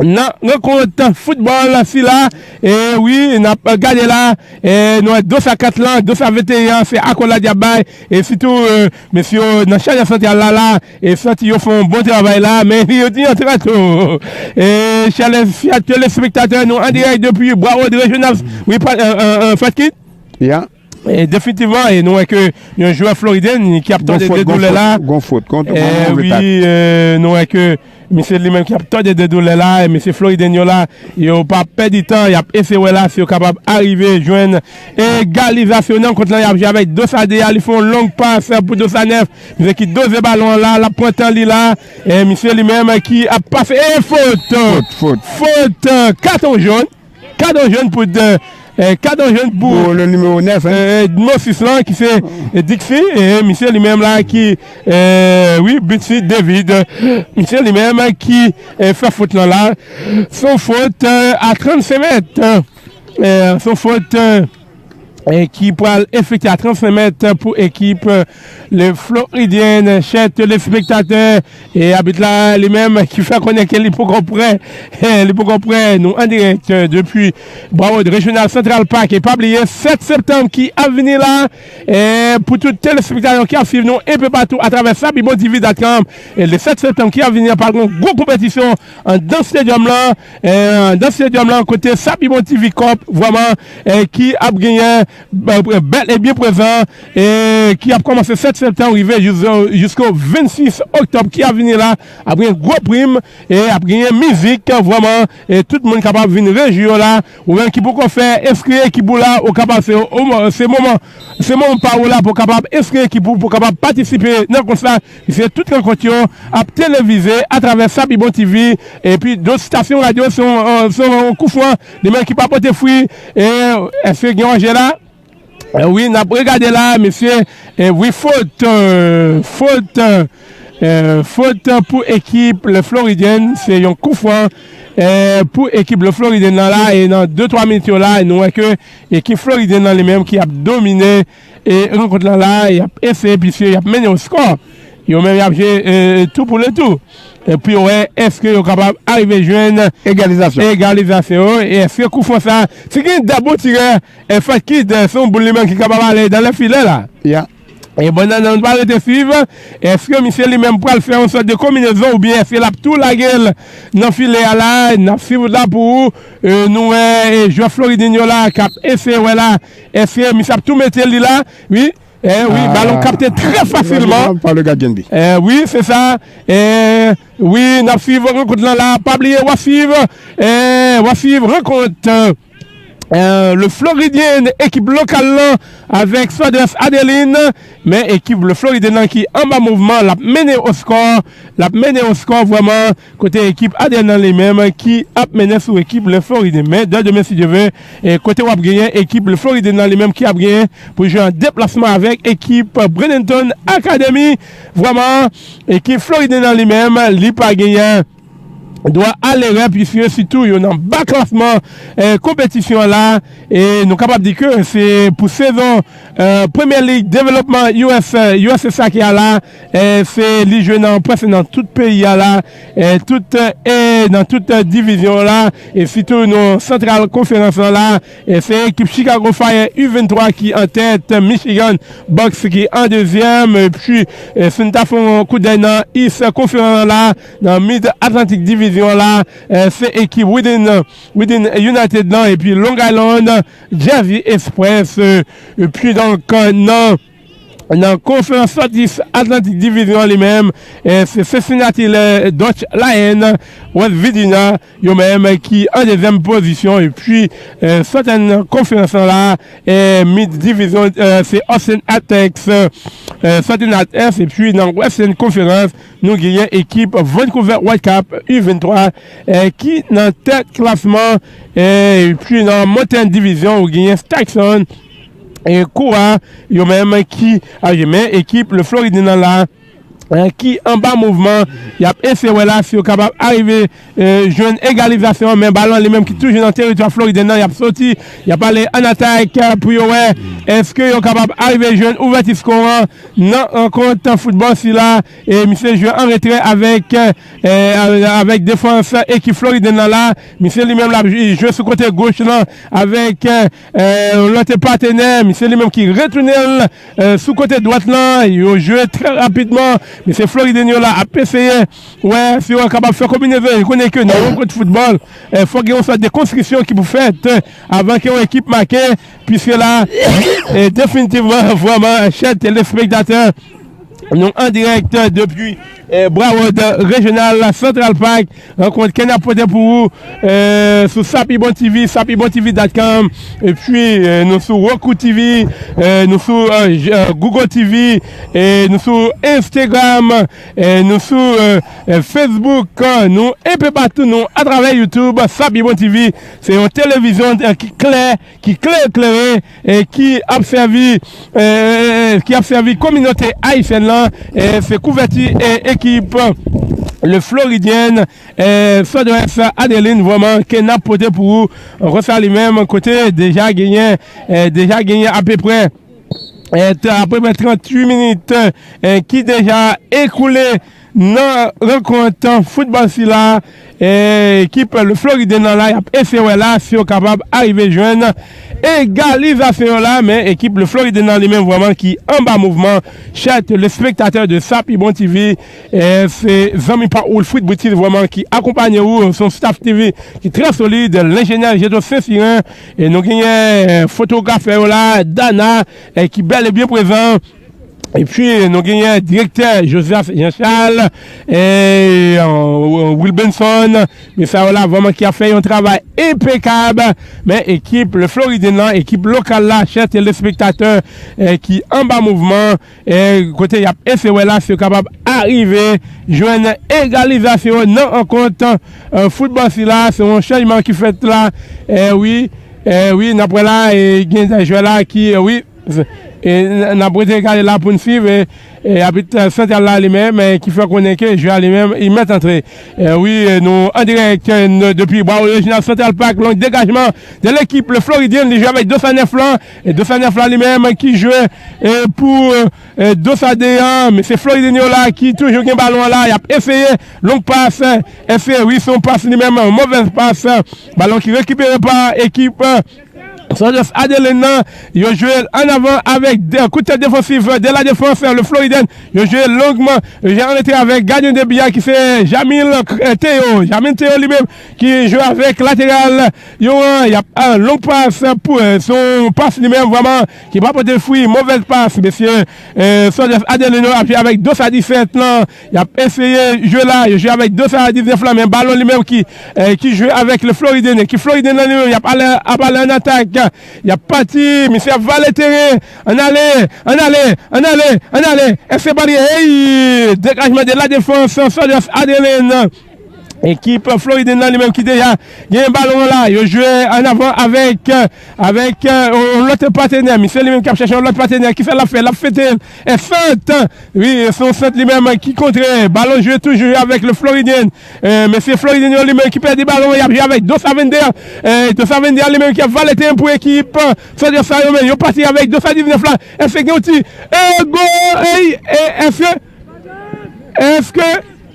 nan rankont foutbòl sila. E wi, n ap gade la, e, nou wè dos a kat lan, dos a venteyen an, se akolad y ap bay. E sitou, e, mesye yo nan chajè santral la, la, e santi yo fè yon bon travay la, men yo di antre tou. E, chè telespektatè nou an dirèk depi Broward Regional, wi, pa, e, e, e, Fatkit? Ya. E definitivman, e nou wè ke yon jwè Floridin ki ap tòde de doulè la. Gon fot, gon fot, gon fot, gon move tak. E wi, e, nou wè ke misye li menm ki ap tòde de doulè la, e misye Floridin yo la, yo pa pèdi tan, y ap eseye wè la si yo kapab arive jwenn egalizasyon nan kont lan, y ap jwe avèk Dos a de a, li fè yon long pas pou Dos a nèf, misye ki doze balon an la, l ap pran tan li la, e misye li menm ki ap pase, e fot! Fot, fot. Fot, e, katon jòn. Kadon jòn pou de, eh, kadon jòn pou Pou le nimewo nèf, hein. eh, nimewo sis lan ki se eh, Dixie, e misye li menm la ki, eh, wi, Bitsy David, misye li menm ki eh, fè fot lan la. Se yon fot eh, a trannsenk mèt. Eh, se yon fot eh, eh, ki pral efekte a trannsenk mèt pou ekip eh, le Floridien, chè telespektatè. E abit la li menm ki fè konnen ke li poko prè. Eh, li poko prè. Nou an dirèk eh, depi Broward Regional Central Park. E pa bliye, sèt septanm ki ap vini la, eh, pou tout telespektatè ki ap swiv nou enpe patou atravè Sa Pi Bon T V dot com. E le sèt septanm ki ap vini an, pral gen yon gwo konpetisyon anndan stadium lan, eh, anndan stadium lan kote Sa Pi Bon T V Cup, vrèman, eh, ki ap genyen, eh, bèl e byen prezan, e ki ap kòmanse sèt septanm, rive jis, jisko vennsis oktòb ki ap vini la, ap gen gwo prim, e ap genyen mizik, vrèman, e tout moun kapab vin rejwi yo la, ou menm ki poko fè enskri ekip ou la, ou kapab, se, se moman, se moman pa ou la pou kapab enskri ekip ou, pou kapab patisipe nan konsa, se tout rankont yo ap televize atravè Sa Pi Bon T V, epi dòt stasyon radyo, se yon, se yon koufran, li menm ki pa pote fwi, e, èske gen yon jè la? Eh, wi, n ap regade la, mesye. Eh, wi, fot, eh, fot, eh, fot pou ekip le Floridien, se yon koufran eh, pou ekip le Floridien nan la, e nan de twa minit yo la, nou wè ke ekip Floridien nan li menm ki ap domine e rankont lan la, y ap eseye, piske y ap mennen yon skò. Yo menm y ap jwe eh, tou pou le tou. Epi yo wè èske yo kapab arive jwenn Egalizasyon. Egalizasyon. E èske koufran sa, si gen de bon tirè, e Fat Kid, eh, se yon boul li menm ki kapab ale dan le filè la. Ya. E bon, nan, nan, nou pa rete swiv. Èske misye li menm pral fè yon sòt de konbinezon oubyen èske l ap tou lage l nan filè a la? N ap swiv la pou ou. Eh, nou wè eh, jwè Floridin yo la k ap eseye wè la. Èske misye ap tou mete li la? Wi. Eh, wi, balon kapte trè fasilman. Pa le gadyen bi. Eh, wi, se sa. Eh, wi, n ap swiv rankont lan la. Pa bliye, w ap swiv. Eh, w ap swiv rankont. Eh, le Floridien, ekip lokal lan, avèk Sanders Adeline. Men ekip le Floridien nan ki anba mouvman, l ap mennen o skò. L ap mennen o skò vrèman. Kote ekip Adeline nan li menm ki ap mennen sou ekip le Floridien. Men de demen, si Dye ve, eh, kote w ap genyen ekip le Floridien nan li menm ki ap genyen pou jwe an deplasman avèk ekip Bradenton Academy. Vrèman, ekip Floridien nan li menm, li pa genyen dwa a lerè, piske sitou yo nan ba klasman eh, konpetisyon an la. E nou kapab di ke se pou sezon eh, Premier League Development U S, eh, U S S Soccer a la, eh, se li jwe nan prèske nan tout peyi a la, eh, tout, eh, nan tout eh, divizyon la, e sitou nan Santral Konferans lan la, e se ekip Chicago Fire U venntwa ki an tèt, Michigan Bucks ki an dezyèm, epi eh, si n ta fè yon koudèy nan East Konferans la, nan Mid Atlantic Divizyon la, eh, se ekip Within, Within United lan, epi Long Island Jersey Express, eh, epi donk eh, nan nan konferans Southeast Atlantic Division li menm, eh, se Cincinnati, le Dutch Lion, West Virginia, yo menm ki an dezyèm pozisyon, epi eh, Southern Conference lan la, eh, Mid Division, eh, se Austin Atex, eh, Southern Atex, epi nan Western Conference, nou genyen ekip Vancouver Whitecap U vennntwa, eh, ki nan tèt klasman, eh, epi nan Mountain Division, ou genyen Skyson, eh, Koura, yo menm ki, ah, yo menm ekip le Floriden nan la, eh, ki anba mouvman, y ap eseye wè la si yo kapab arive, eh, jwenn egalizasyon, men balon li menm ki toujou nan teritwa Floriden nan, y ap soti, y ap ale an atak, eh, pou yo wè èske yo kapab arive jwenn ouvèti skò an nan rankont foutbòl sila, e misye jwe an retrè avèk, eh, avèk defans ekip Floriden nan la, misye li menm l ap jwe sou kote goch lan avèk, eh, eh, lòt patenè, misye li menm ki retounen l, eh, sou kote dwat lan, yo jwe trè rapidman, misye Floriden yo la ap eseye wè si yo kapab fè konbinezon, yo konnen ke nan yon kote foutbòl, eh, fòk gen yon sòt de konstriksyon ki pou fèt, eh, avan ke yon ekip make, piske la, eh, definitivman, vrèman, chè telespektatè, nou an dirèk depi, eh, Broward Regional Central Park, rankont ke n ap pote pou ou, eh, sou Sapibon T V, sapibon T V dot com, epi, eh, nou sou Roku T V, eh, nou sou, eh, j- eh, Google T V, eh, nou sou Instagram, eh, nou sou, eh, eh, Facebook, eh, nou enpe patou, nou atravè YouTube, Sapibon T V, se yon televizyon, eh, ki klè, ki klè klere, e ki ap sèvi, eh, ki ap sèvi kominote ayisyèn lan, eh, se kouvèti, eh, ekip le Floridien, eh, Sudwest Adeline, vrèman, ke n ap pote pou ou, konsa li menm, kote deja genyen, eh, deja genyen apeprè, eh, t- apeprè tranntuit minit, eh, ki deja ekoule nan rankont foutbòl sila, eh, ekip le Floridien nan la, y ap eseye wè la si yo kapab arive jwenn egalizasyon yo la, men ekip le Floridien nan li menm vrèman ki anba mouvman, chè telespektatè de Sapibon T V, eh, se zanmi pa ou Wilfrid Britil vrèman ki akonpanye ou, se yon staff T V ki trè solid, lenjenyè Jeto Sensiren, e nou genyen, eh, fotografè yo la, Dana, eh, ki bèl e byen prezan, epi nou genyen direktè Joseph Jean Charles, e, eh, Wilbenson, men sa yo la vrèman ki ap fè yon travay enpekab, men ekip le Floridien nan, ekip lokal la, chè telespektatè, eh, ki anba mouvman, eh, kote y ap eseye wè la si yo kapab arive jwenn egalizasyon nan rankont, eh, foutbòl sila, se yon chanjman ki fèt la, eh, wi, eh, wi, n ap wè la, e gen de jwè la ki, eh, wi, e n- n ap rete gade la pou n swiv, e, e abit, eh, santral la li menm, eh, ki fè konnen ke jwè a li menm, li mèt antre. Eh, wi, eh, nou an dirèk, eh, n- depi Broward Regional Central Park, long dégagement de l'équipe le Floridien, li jwe avèk Dosa nèf lan, e Dosa nèf lan li menm ki jwe, eh, pou, eh, Dosa de an, men se Floridien yo la ki toujou gen balon an la, y ap eseye, long pas, eh, eseye, wi, se yon pas li menm, movèz pas, eh, balon ki rekipere pa ekip, eh, Sanders Adeline nan, yo jwe l an avan avèk de- kout tèt defansif de la defans, le Floridien, yo jwe l longman, yo jwe an retrè avèk gadyen de bi a ki se Jamil, eh, Theo, Jamil Theo li menm ki jwe avèk lateral yo an, y ap, eh, long pas pou, eh, se yon pas li menm vrèman ki pa pote fwi, movèz pas, mesye, eh, Sanders Adeline yo ap jwe avèk Dosa disèt lan, y ap eseye jwe la, yo jwe avèk Dosa diznèf la, men balon li menm ki, eh, ki jwe avèk le Floridien, ki Floridien nan li menm, y ap ale, ap ale an atak, y ap pati, misye ap vale teren, ann ale, ann ale, ann ale, ann ale, èske baryè, hey, dégagement de la défense, Sanders Adeline, ekip Floridien nan li menm ki deja gen balon an la, yo jwe an avan avèk, avèk, eh, yon lòt patenè, misye li menm k ap chèche yon lòt patenè, kisa l ap fè, l ap fete, e sant, wi, se yon sant li menm ki kontre, balon jwe toujou avèk le Floridien, eh, mesye Floridien yo li menm ki pèdi balon, y ap jwe avèk Dosa vennde, eh, Dosa vennde li menm ki ap vale teren pou ekip, eh, Sanders sa yo menm, yo pati avèk Dosa diznèf la, èske gen yon ti, e gò, ey, e, èske, èske,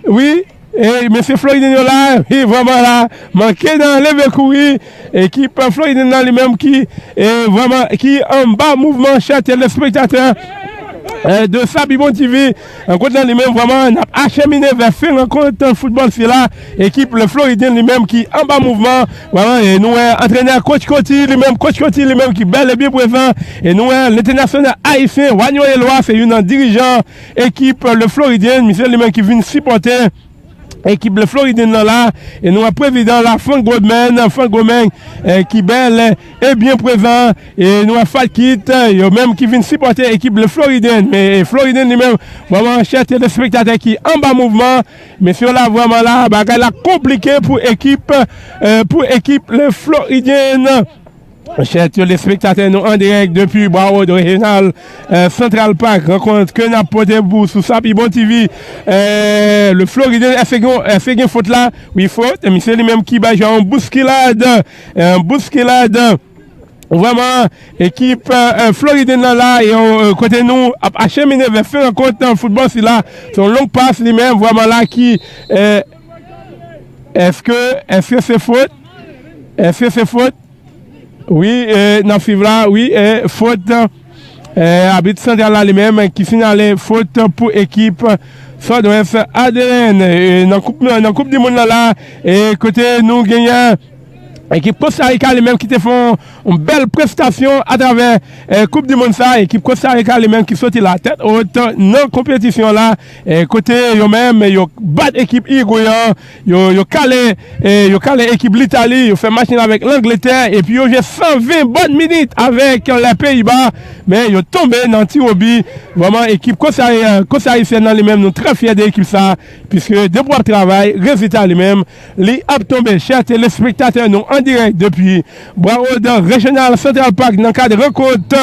wi, e, mesye Floridien yo la, wi, vrèman la, manke nan leve kouri, ekip Floridien nan li menm ki, e, vrèman, ki anba mouvman, chè telespektatè. de Sapibon T V. Rankont lan li menm, vrèman, n ap achemine vè fen rankont foutbòl sila. Ekip Le Floridien li menm ki anba mouvman. Vrèman, e nou wè antrenè Coach Coty li menm, Coach Coty li menm ki bèl e byen prezan. E nou wè lentènasyonal ayisyen, Wanyo Elwa, se youn nan dirijan ekip Le Floridien. Misye li menm ki vin sipòte ekip Le Floridien nan la. E nou wè prezidan la, Frank Goldman, Frank Goldman, eh, ki bèl, eh, e byen prezan. E nou wè Fat Kit, eh, yo menm ki vin sipòte ekip Le Floridien. Men, eh, Floridien li menm, vrèman, chè telespektatè ki anba mouvman. Mesye la, vrèman la, bagay la konplike pou ekip, eh, pou ekip Le Floridien. Chè telespektatè, nou an dirèk depi Broward Regional, eh, Central Park, rankont ke n ap pote pou sou Sapibon T V. Eh, Le Floridien, èske gen, èske gen fot la? Wi, fot. Misye li menm ki bay jwe yon bouskilad, eh, yon bouskilad. Vrèman, ekip, eh, Floridien nan la, e, eh, kote nou ap achemine vè fen rankont foutbòl sila. Se yon long pas li menm, vrèman la ki, eh, èske, èske se fot? Èske se fot? Wi, eh, n ap swiv la, wi, eh, fot, eh, abit santral la li menm ki sinyale fot pou ekip Sud-Ouest Adelin. Eh, nan koup, nan koup di mond lan la, eh, kote nou genyen ekip Kosta Rika li menm ki te fè yon, yon bèl prestasyon atravè, eh, koup di mond sa, ekip Kosta Rika li menm ki soti la tèt wot nan konpetisyon la, eh, kote yo menm yo bat ekip Irigwe an, yo, yo kale, eh, yo kale ekip Litali, yo fè match nil avèk Langletè, epi yo jwe san ven bòn minit avèk lè Peyiba, men yo tonbe nan tiwobi. Vrèman, ekip Kosta, eh, Kosta Risyèn nan li menm, nou trè fyè de ekip sa, piske depi w ap travay, rezilta li menm, li ap tonbe. Chè telespektatè, nou an dirèk depi Broward Regional Central Park nan kad rankont,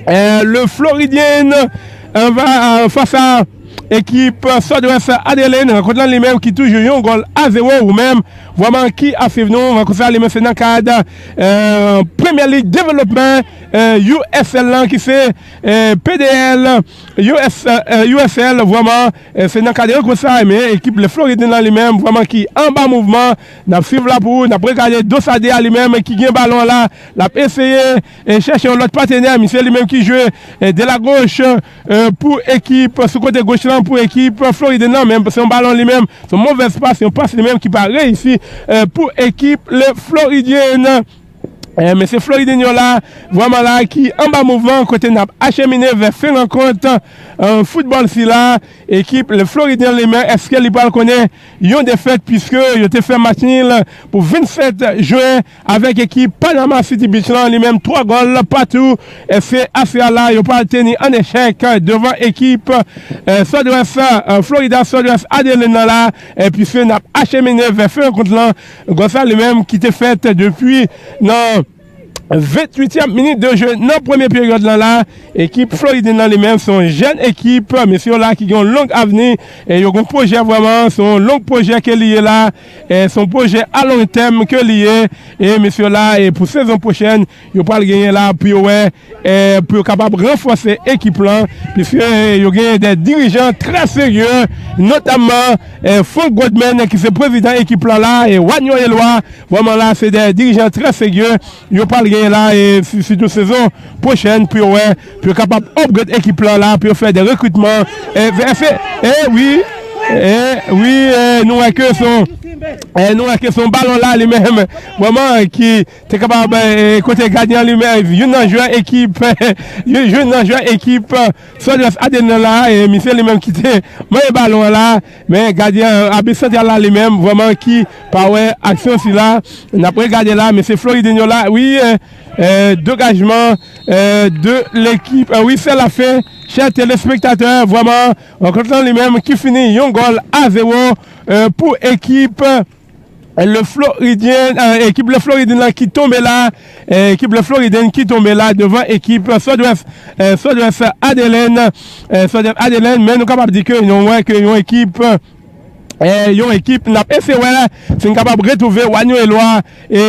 eh, Le Floridien, eh, va, eh, fas a ekip Sud-Ouest Adelin. Rankont lan li menm ki toujou yon gòl a zewo. Ou menm, vrèman, ki ap swiv nou, rankont sa li menm se nan kad, eh, Premier League Development, eh, U S L lan ki se, eh, P D L, U S, eh, U S L, vrèman, eh, se nan kad rankont sa, men ekip Le Floridien nan li menm, vrèman ki anba mouvman, n ap swiv la pou ou, n ap regade Dosade a li menm ki gen balon an la, l ap eseye, eh, chèche yon lòt patenè, misye li menm ki jwe, eh, de la gauche, eh, pou ekip, sou kote goch lan pou ekip Floridien nan, men se yon balon li menm, se yon movèz pas, yon pas li menm ki pa reyisi, eh, pou ekip Le Floridien. Eh, mesye Floridien yo la, vrèman la, ki anba mouvman, kote n ap achemine vè fen rankont, eh, foutbòl sila. Ekip Le Floridien li menm, èske li pral konnen yon defèt, piske yo te fè match nil pou vennsèt jen avèk ekip Panama City Beach lan, li menm twa gòl patou. Èske aswè a la, yo pral teni an echèk devan ekip, eh, Sud-Ouest, eh, Florida Sud-Ouest Adelin nan la, eh, piske n ap achemine vè fen rankont lan. Gòl sa li menm ki te fèt depi nan venntuityèm minit de jeu nan premye peryòd lan la. Ekip Floridien nan li menm se yon jèn ekip, mesye yo la ki gen yon long avni, e yo gen yon pwojè vrèman, se yon long pwojè ke li ye la, e se yon pwojè a long tèm ke li ye, e mesye yo la, e pou sezon pwochèn, yo pral genyen la pou yo wè, e pou yo kapab ranfòse ekip lan, piske yo genyen de dirijan trè serye, notamman, e Frank Goldman ki se prezidan ekip lan la, e Wanyo Elwa, vrèman la, se de dirijan trè serye, yo pral genyen la, e si- sitou sezon pwochèn pou yo wè, pou yo kapab upgrade ekip lan la, pou yo fè de rekritman. E, e, e, e wi, e wi, e, nou wè ke se yon, e, nou wè ke se yon balon la li menm, vrèman, ki te kapab, e, kote gadyen li menm, youn nan jwè ekip, youn, youn nan jwè ekip, Sud-Ouest Adelin la, e misye li menm ki te manyen balon an la, men gadyen, abit santral la li menm, vrèman ki pa wè aksyon sila. N ap regade la, mesye Floridien yo la, wi, e, e, degajman, e, de lekip, e, wi, se lafen, chè telespektatè, vrèman, rankont lan li menm ki fini yon gòl a zewo, e, pou ekip, e, Le Floridien, e, ekip Le Floridien lan ki tonbe la, e, ekip Le Floridien ki tonbe la devan ekip Sud-Ouest, e, Sud-Ouest Adelin, e, Sud-Ouest Adelin, men nou kapab di ke nou wè ke yon ekip, eh, yon ekip, n ap eseye wè si n kapab retwouve Wanyo Elwa, e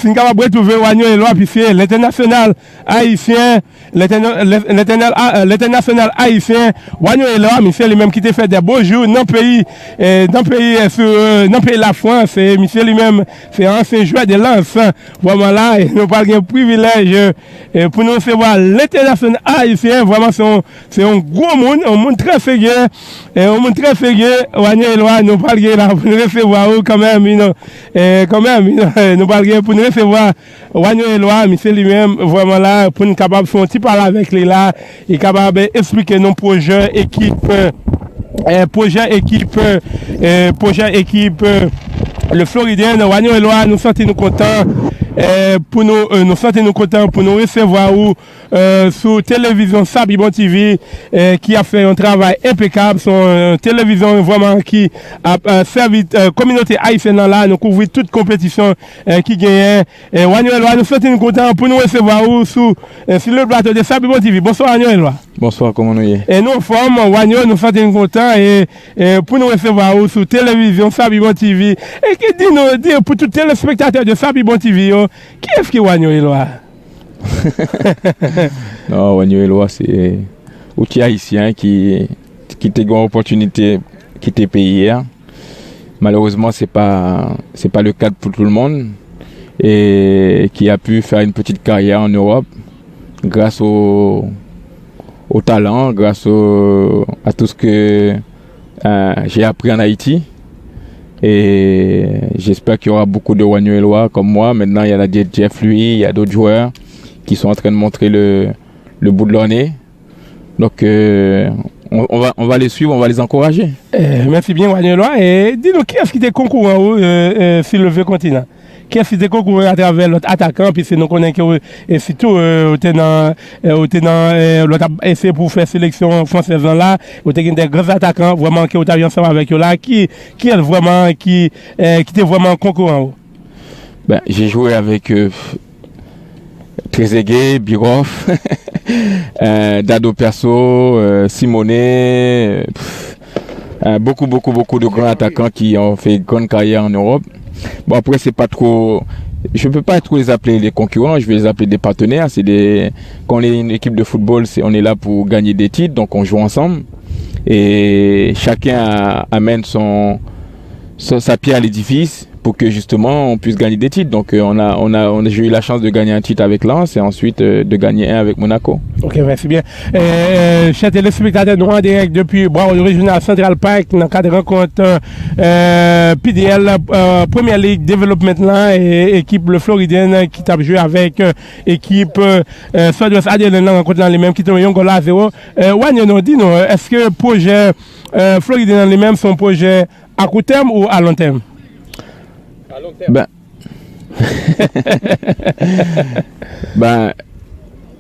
si n kapab retwouve Wanyo Elwa, piske lentènasyonal ayisyen, lentèna- lentèna- a- lentènasyonal ayisyen, Wanyo Elwa, misye li menm ki te fè de bon jou nan peyi, eh, nan peyi, eh, sou, eh, nan peyi Lafrans, e misye li menm se ansyen jwè de lans. Vrèman la, e nou pral gen privilèj, eh, pou nou resevwa lentènasyonal ayisyen, vrèman se yon, se yon gwo moun, yon moun trè serye, eh, yon moun trè serye, Wanyo Elwa, nou pral gen la pou nou resevwa ou kanmenm, you know, eh, kanmenm, you know, eh, nou pral gen pou nou resevwa Wanyo Elwa, misye li menm, vrèman la, pou n kapab fè yon ti pale avèk li la, li kapab, eh, eksplike nou pwojè ekip, eh, pwojè ekip, eh, pwojè ekip, eh, Le Floridien, Wanyo Elwa, nou santi nou kontan, eh, pou nou, eh, nou santi nou kontan pou nou resevwa ou, eh, sou televizyon Sabibon T V, eh, ki ap fè yon travay enpekab, se yon, eh, televizyon vrèman ki ap, eh, sèvi, eh, kominote ayisyèn nan la, nou kouvri tout konpetisyon, eh, ki genyen. Eh, Wanyo Elwa, nou santi nou kontan pou nou resevwa ou sou, eh, sur le plateau de Sabibon T V. Bonswa, Wanyo Elwa. Bonswa, kòman nou ye? E nou anfòm, Wanyo, nou santi nou kontan e, e pou nou resevwa ou sou televizyon Sabibon T V. E ki di nou, di pou tout telespektatè de Sabibon T V yo, kiyès ki Wanyo Elwa? Non, Wanyo Elwa, se yon ti ayisyen ki, ki te gen opòtinite kite peyi a. Malheureusement, c'est pas, c'est pas le cas pour tout le monde et qui a pu faire une petite carrière en Europe grâce au, au talent, grâce au, à tout ce que euh, j'ai appris en Haïti. Et j'espère qu'il y aura beaucoup de Wanyo Elwa comme moi. Maintenant, il y en a des Jeff Louis, il y a d'autres joueurs qui sont en train de montrer le, le bout de leur nez. Donc, euh, on, on va, on va les suivre, on va les encourager. Eh, mèsi byen, Wanyo Elwa. E di nou, kiyès ki te konkouran ou, eh, eh, sou Leve Kontinan? Kiyès ki te konkouran atravè lòt atakan, piske nou konnen ke ou, e sitou, eh, ou te nan, eh, ou te nan, eh, lòt ap eseye pou fè seleksyon fransèz lan la, ou te gen de gran atakan, vrèman, ke ou t ap jwe ansanm avèk yo la. Ki, kiyès vrèman ki, eh, ki te vrèman konkouran ou? Ben, j'ai joué avec, euh, Trezeguet, Biroff, euh, Dado Perso, euh, Simone, euh, pff, euh, beaucoup, beaucoup, beaucoup de grands attaquants qui ont fait grande carrière en Europe. Bon, après, c'est pas trop, je peux pas trop les appeler des concurrents, je vais les appeler des partenaires. C'est des, quand on est une équipe de football, c'est, on est là pour gagner des titres, donc on joue ensemble. Et chacun a- amène son, sa, sa pierre à l'édifice pour que justement on puisse gagner des titres. Donc euh, on a, on a, on a- j'ai eu la chance de gagner un titre avec Lens et ensuite euh, de gagner un avec Monaco. Ok, mèsi byen. Eh, eh, chè telespektatè, nou an dirèk depi Broward Regional Central Park nan kad rankont, eh, P D L, eh, Premier League Development lan, e ekip Le Floridien ki t ap jwe avèk, eh, ekip, eh, Sud-Ouest Adeline nan rankont lan li menm ki tonbe yon gòl a zewo. Eh, Wanyo, non, di nou, èske pwojè, eh, Floridien nan li menm se yon pwojè a kou tèm ou a lon tèm? Ben, ben,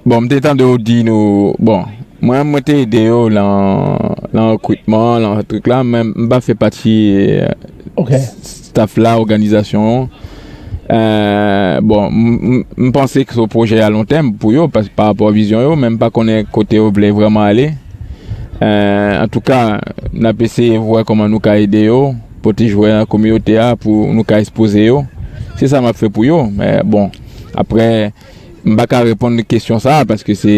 bon, m te tande w di nou, bon, mwen, mwen te ede yo lan, lan rekritman, lan trik la, men m pa fè pati, eh, Ok. staff la, òganizasyon an. Eh, bon, m, m, m panse ke se yon pwojè a lon tèm pou yo, pa, pa rapò a vizyon yo, men m pa konnen kote yo vle vrèman ale. Eh, antouka, n ap eseye vwè kòman nou ka ede yo, pote jwè nan kominote a pou nou ka ekspoze yo. Se sa m ap fè pou yo. Men bon, apre, m pa ka reponn kesyon sa a, paske se,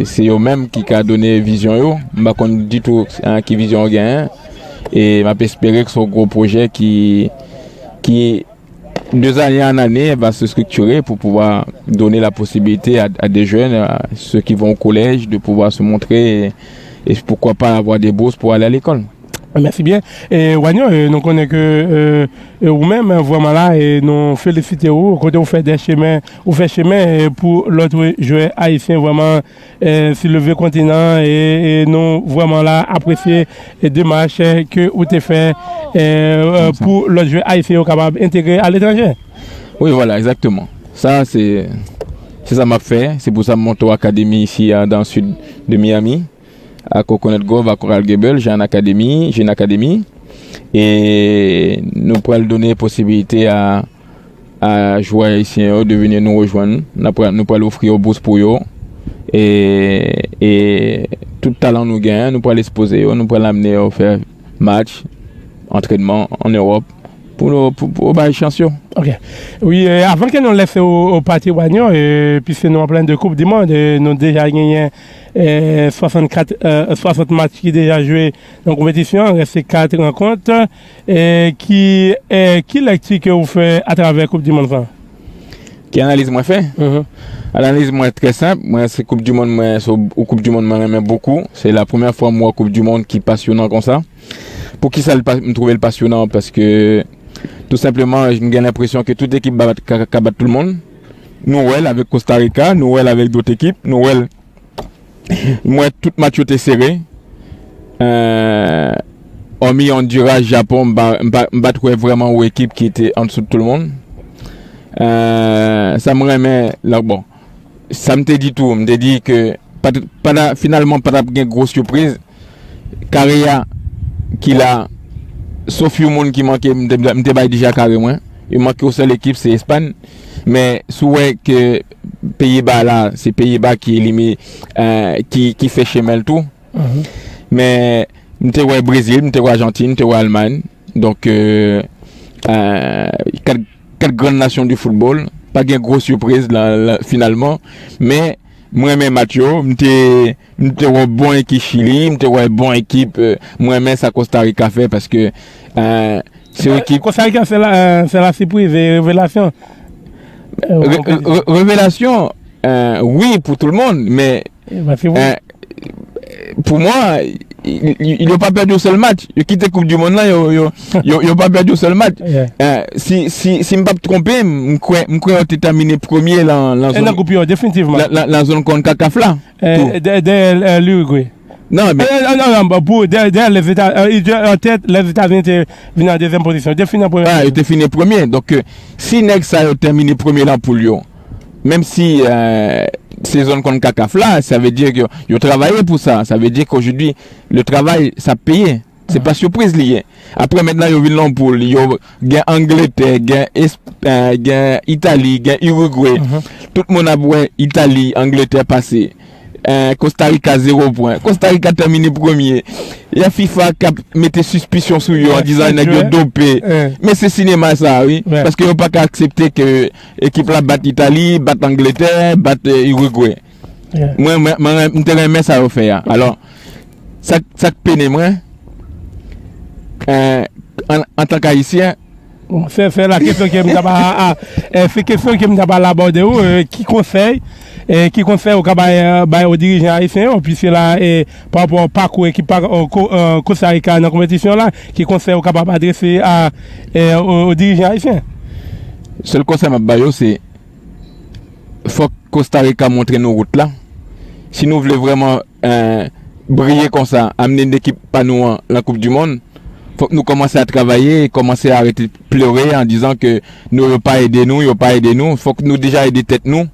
se yo menm ki ka done vizyon yo. M pa konn ditou, eh, ki vizyon yo genyen. E m ap espere ke se yon gwo pwojè ki, ki de zane an ane, va se striktirer pour pouvoir donner la possibilité à, à des jeunes, à ceux qui vont au collège, de pouvoir se montrer et, et pourquoi pas avoir des bourses pour aller à l'école. Mèsi byen. E, Wanyo, e, nou konnen ke, e, e, ou menm, e, vrèman la, e, nou felisite ou, kote ou fè de chemen, ou fè chemen, e, pou lòt jwè ayisyen vrèman, e, sou Leve Kontinan, e, e nou vrèman la apresye, e, demach, e, ke ou te fè, e, e, pou lòt jwè ayisyen yo kapab entegre aletranje. Wi, vwala, egzakteman. Sa, se, se sa m ap fè. Se pou sa m monte yon akademi isi a, dans le sud de Miami. À Coconut Grove, à Coral Gables, j'ai une académie, j'ai une académie. E nou pral done posibilite a, a jwè ayisyen yo de vini nou rejwenn. Nou pral, nou pral ofri yo bous pou yo. E, e tout talan nou genyen, nou pral ekspoze yo, nou pral amene yo fè match antrènman an Ewòp pou, pou, pou bay chans yo. Ok. Wi, e, avan ke nou lese ou, ou pati, Wanyo, e, piske nou an plen de Koup di Mond, e, nou deja genyen e, swasannkat, e, swasant match ki deja jwe nan konpetisyon an, reste kat rankont. E, ki, e, ki lekti ke ou fè atravè Koup di Mond sa? Ki analiz mwen fè? Mhm. Analiz mwen trè senp. Mwen, se Koup di Mond, mwen, se yon Koup di Mond mwen renmen bokou. Se la premyè fwa mwen wè Koup di Mond ki pasyonan konsa. Poukisa l pa, m twouve l pasyonan? Paske, tou senpleman, m gen lenpresyon ke tout ekip ba-, ka, ka bat tout moun. Nou wè l avèk Kosta Rika, nou wè l avèk dòt ekip, nou wè l M wè tout match yo te sere. Euh, hormis Honduras, Japon, m pa, m pa, m pa t wè vrèman yon ekip ki te andeyò de tout moun. Euh, sa m renmen, la, bon, sa m te di tou, m te di ke pa t, pa t, finalman, pa t ap gen gwo sipriz. Kare a ki la, sof yon moun ki manke, m te, m te bay deja kare mwen. Yo manke yon sèl ekip, se Espay. Men, si w wè ke Peyiba la, se Peyiba ki elimi-, eh, ki, ki fè chemen l tou. Mhm. Men, m te wè Brezil, m te wè Ajantin, m te wè Almay. Donk, eh, eh, kat, kat grann nasyon di foutbòl. Pa gen gwo sipriz la, la, finalman. Men, mwen renmen match yo. M te, m te wè bon ekip Chili, m te wè bon ekip, eh, mwen renmen sa Kosta Rika fè paske, eh, se yon ekip Kosta Rika, se la, eh, se la sipriz, e revelasyon. Eh, Re-, re-, revelasyon, eh, wi, pou tout moun, men, eh, pou mwen, y-, y-, yo pa pèdi yon sèl match. Yo kite Koup di Mond lan, yo, yo, yo, yo pa pèdi yon sèl match. Yeah. Eh, si, si, si m p ap twonpe m, m kwè, m kwè yo te tèmine premye lan, lan zòn, nan gwoup yo, definitivman, lan, lan, lan zòn konkakaf la. Eh, tou. Dè-, dèyè, eh, Lirigwe. Non, men eh, eh, non, non, pou, dèyè, dèyè Lèzetazini, an tèt, Lèzetazini te vin an dezyèm pozisyon. Yo te fini an premye. Ah, yo te fini premye. Donk, eh, si nèg sa yo tèmine premye lan poul yo, menm si, eh, se zòn konkakaf la, sa vle di ke yo, yo travaye pou sa. Sa vle di ke ojodi, le travay, sa peye. Se pa sipriz li ye. Apre, mentnan, yo vin lan poul. Yo gen Angletè, gen Esp-, eh, gen Itali, gen Irigwe. Mhm. Tout moun ap wè Itali, Angletè pase. Eh, Kosta Rika, zewo pwen. Kosta Rika tèmine premye. E FIFA k ap mete sispisyon sou yo an dizan nèg yo dope. Eh. Men se sinema sa, wi. Paske yo pa ka aksepte ke ekip la bat Itali, bat Angletè, bat, eh, Irigwe. Yeah. Mwen, mwen, mwen, m te renmen sa yo fè a. Alò, sa, sa k pene mwen, eh, an, antank Ayisyen, bon, se, se la kesyon ke m ta ba, a, a, eh, se kesyon ke m ta ba abòde ou, eh, ki konsèy, eh, ki konsèy ou ka bay, eh, bay o dirijan ayisyen yo, piske la, eh, pa rapò pakou ekip pa, eh, Ko-, eh, Kosta Rika nan konpetisyon la, ki konsèy ou kapab adrese a, eh, o, o dirijan ayisyen? Sèl konsèy m ap ba yo, se fòk Kosta Rika montre nou wout la. Si nou vle vrèman, eh, briye konsa, amenn ekip pa nou an lan Koup di Mond, fòk nou kòmanse a travay, kòmanse a arete plere an dizan ke nou, yo pa ede nou, yo pa ede nou. Fòk nou deja ede tèt nou,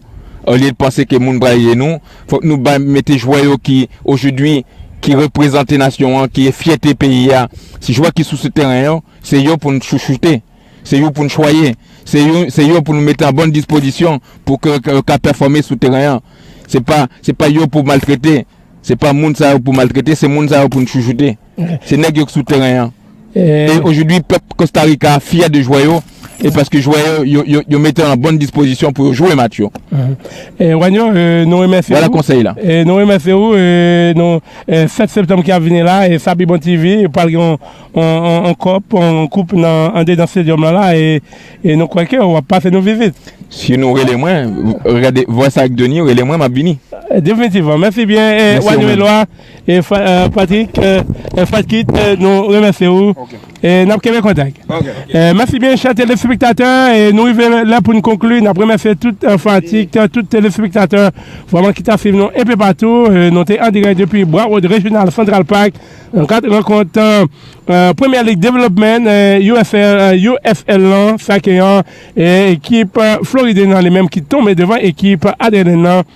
olye de panse ke moun pral ede nou. Fòk nou ba, mete jwè yo ki, ojodi, ki reprezante nasyon an, ki e fyète peyi a. Se jwè ki sou, sou teren an, se yo pou n chouchoute. Se yo pou n chwaye. Se yo, se yo pou n mete an bòn dispozisyon pou ke, ke yo ka pèfòme sou teren an. Se pa, se pa yo pou maltrete. Se pa moun sa yo pou maltrete, se moun sa yo pou n chouchoute. Ok. Se nèg yo ki sou teren an. E ojodi, pèp Kosta Rika fyè de jwè yo, e paske jwè yo, yo, yo, yo mete yo an bòn dispozisyon pou yo jwe match yo. Mhm. E, Wanyo, e, nou remèsye ou. Vwala konsèy la. E, nou remèsye ou, e, nou, e, sèt septanm ki ap vini la, e Sabi Bon T V pral gen yon, yon, yon, yon kòp, yon koup nan, andedan stadium lan la, e, e nou kwè ke w ap pase nou vizit. Si nou rele mwen, gade, vwè sa ak Denis, rele mwen, m ap vini. E, definitivman. Mèsi byen, e, Wanyo Elwa, e, Fa-, e, Patrick, e, e, Fatkit, e, nou remèsye ou. Ok. E, n ap kenbe kontak. Ok, ok. E, mèsi byen, chè telespektatè, e, nou rive lè pou n konkli. N ap remèsye tout, e, fanatik, tout telespektatè, vrèman, ki ta swiv nou enpe patou. E, nou te an dirèk depi Broward Regional Central Park, nan kad rankont, e, Premier League Development, e, U S L, e, U S L lan, sa ke yon, e, ekip, e, Florid nan li menm ki tonbe devan ekip Adrenaline lan,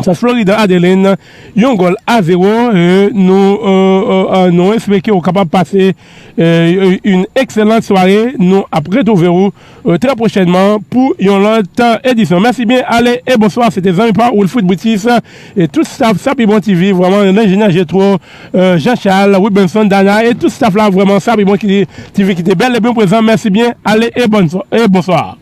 South Florida Adeline, yon gòl a zewo. E nou, e, e, e, nou espere ke w kapab pase, e, yon ekselan sware. Nou ap retwouve w, e, trè pwochènman pou yon lòt, e, edisyon. Mèsi byen, ale e bonswa. Se te zanmi pa w Wilfrid Britis e tout staff Sa Pi Bon T V, vrèman, Lenjenyè Jetro, e, Jean Charles, Wilbenson, Dana e tout staff la, vrèman, Sa Pi Bon ki, T V ki te bèl e byen prezan. Mèsi byen, ale e bonswa.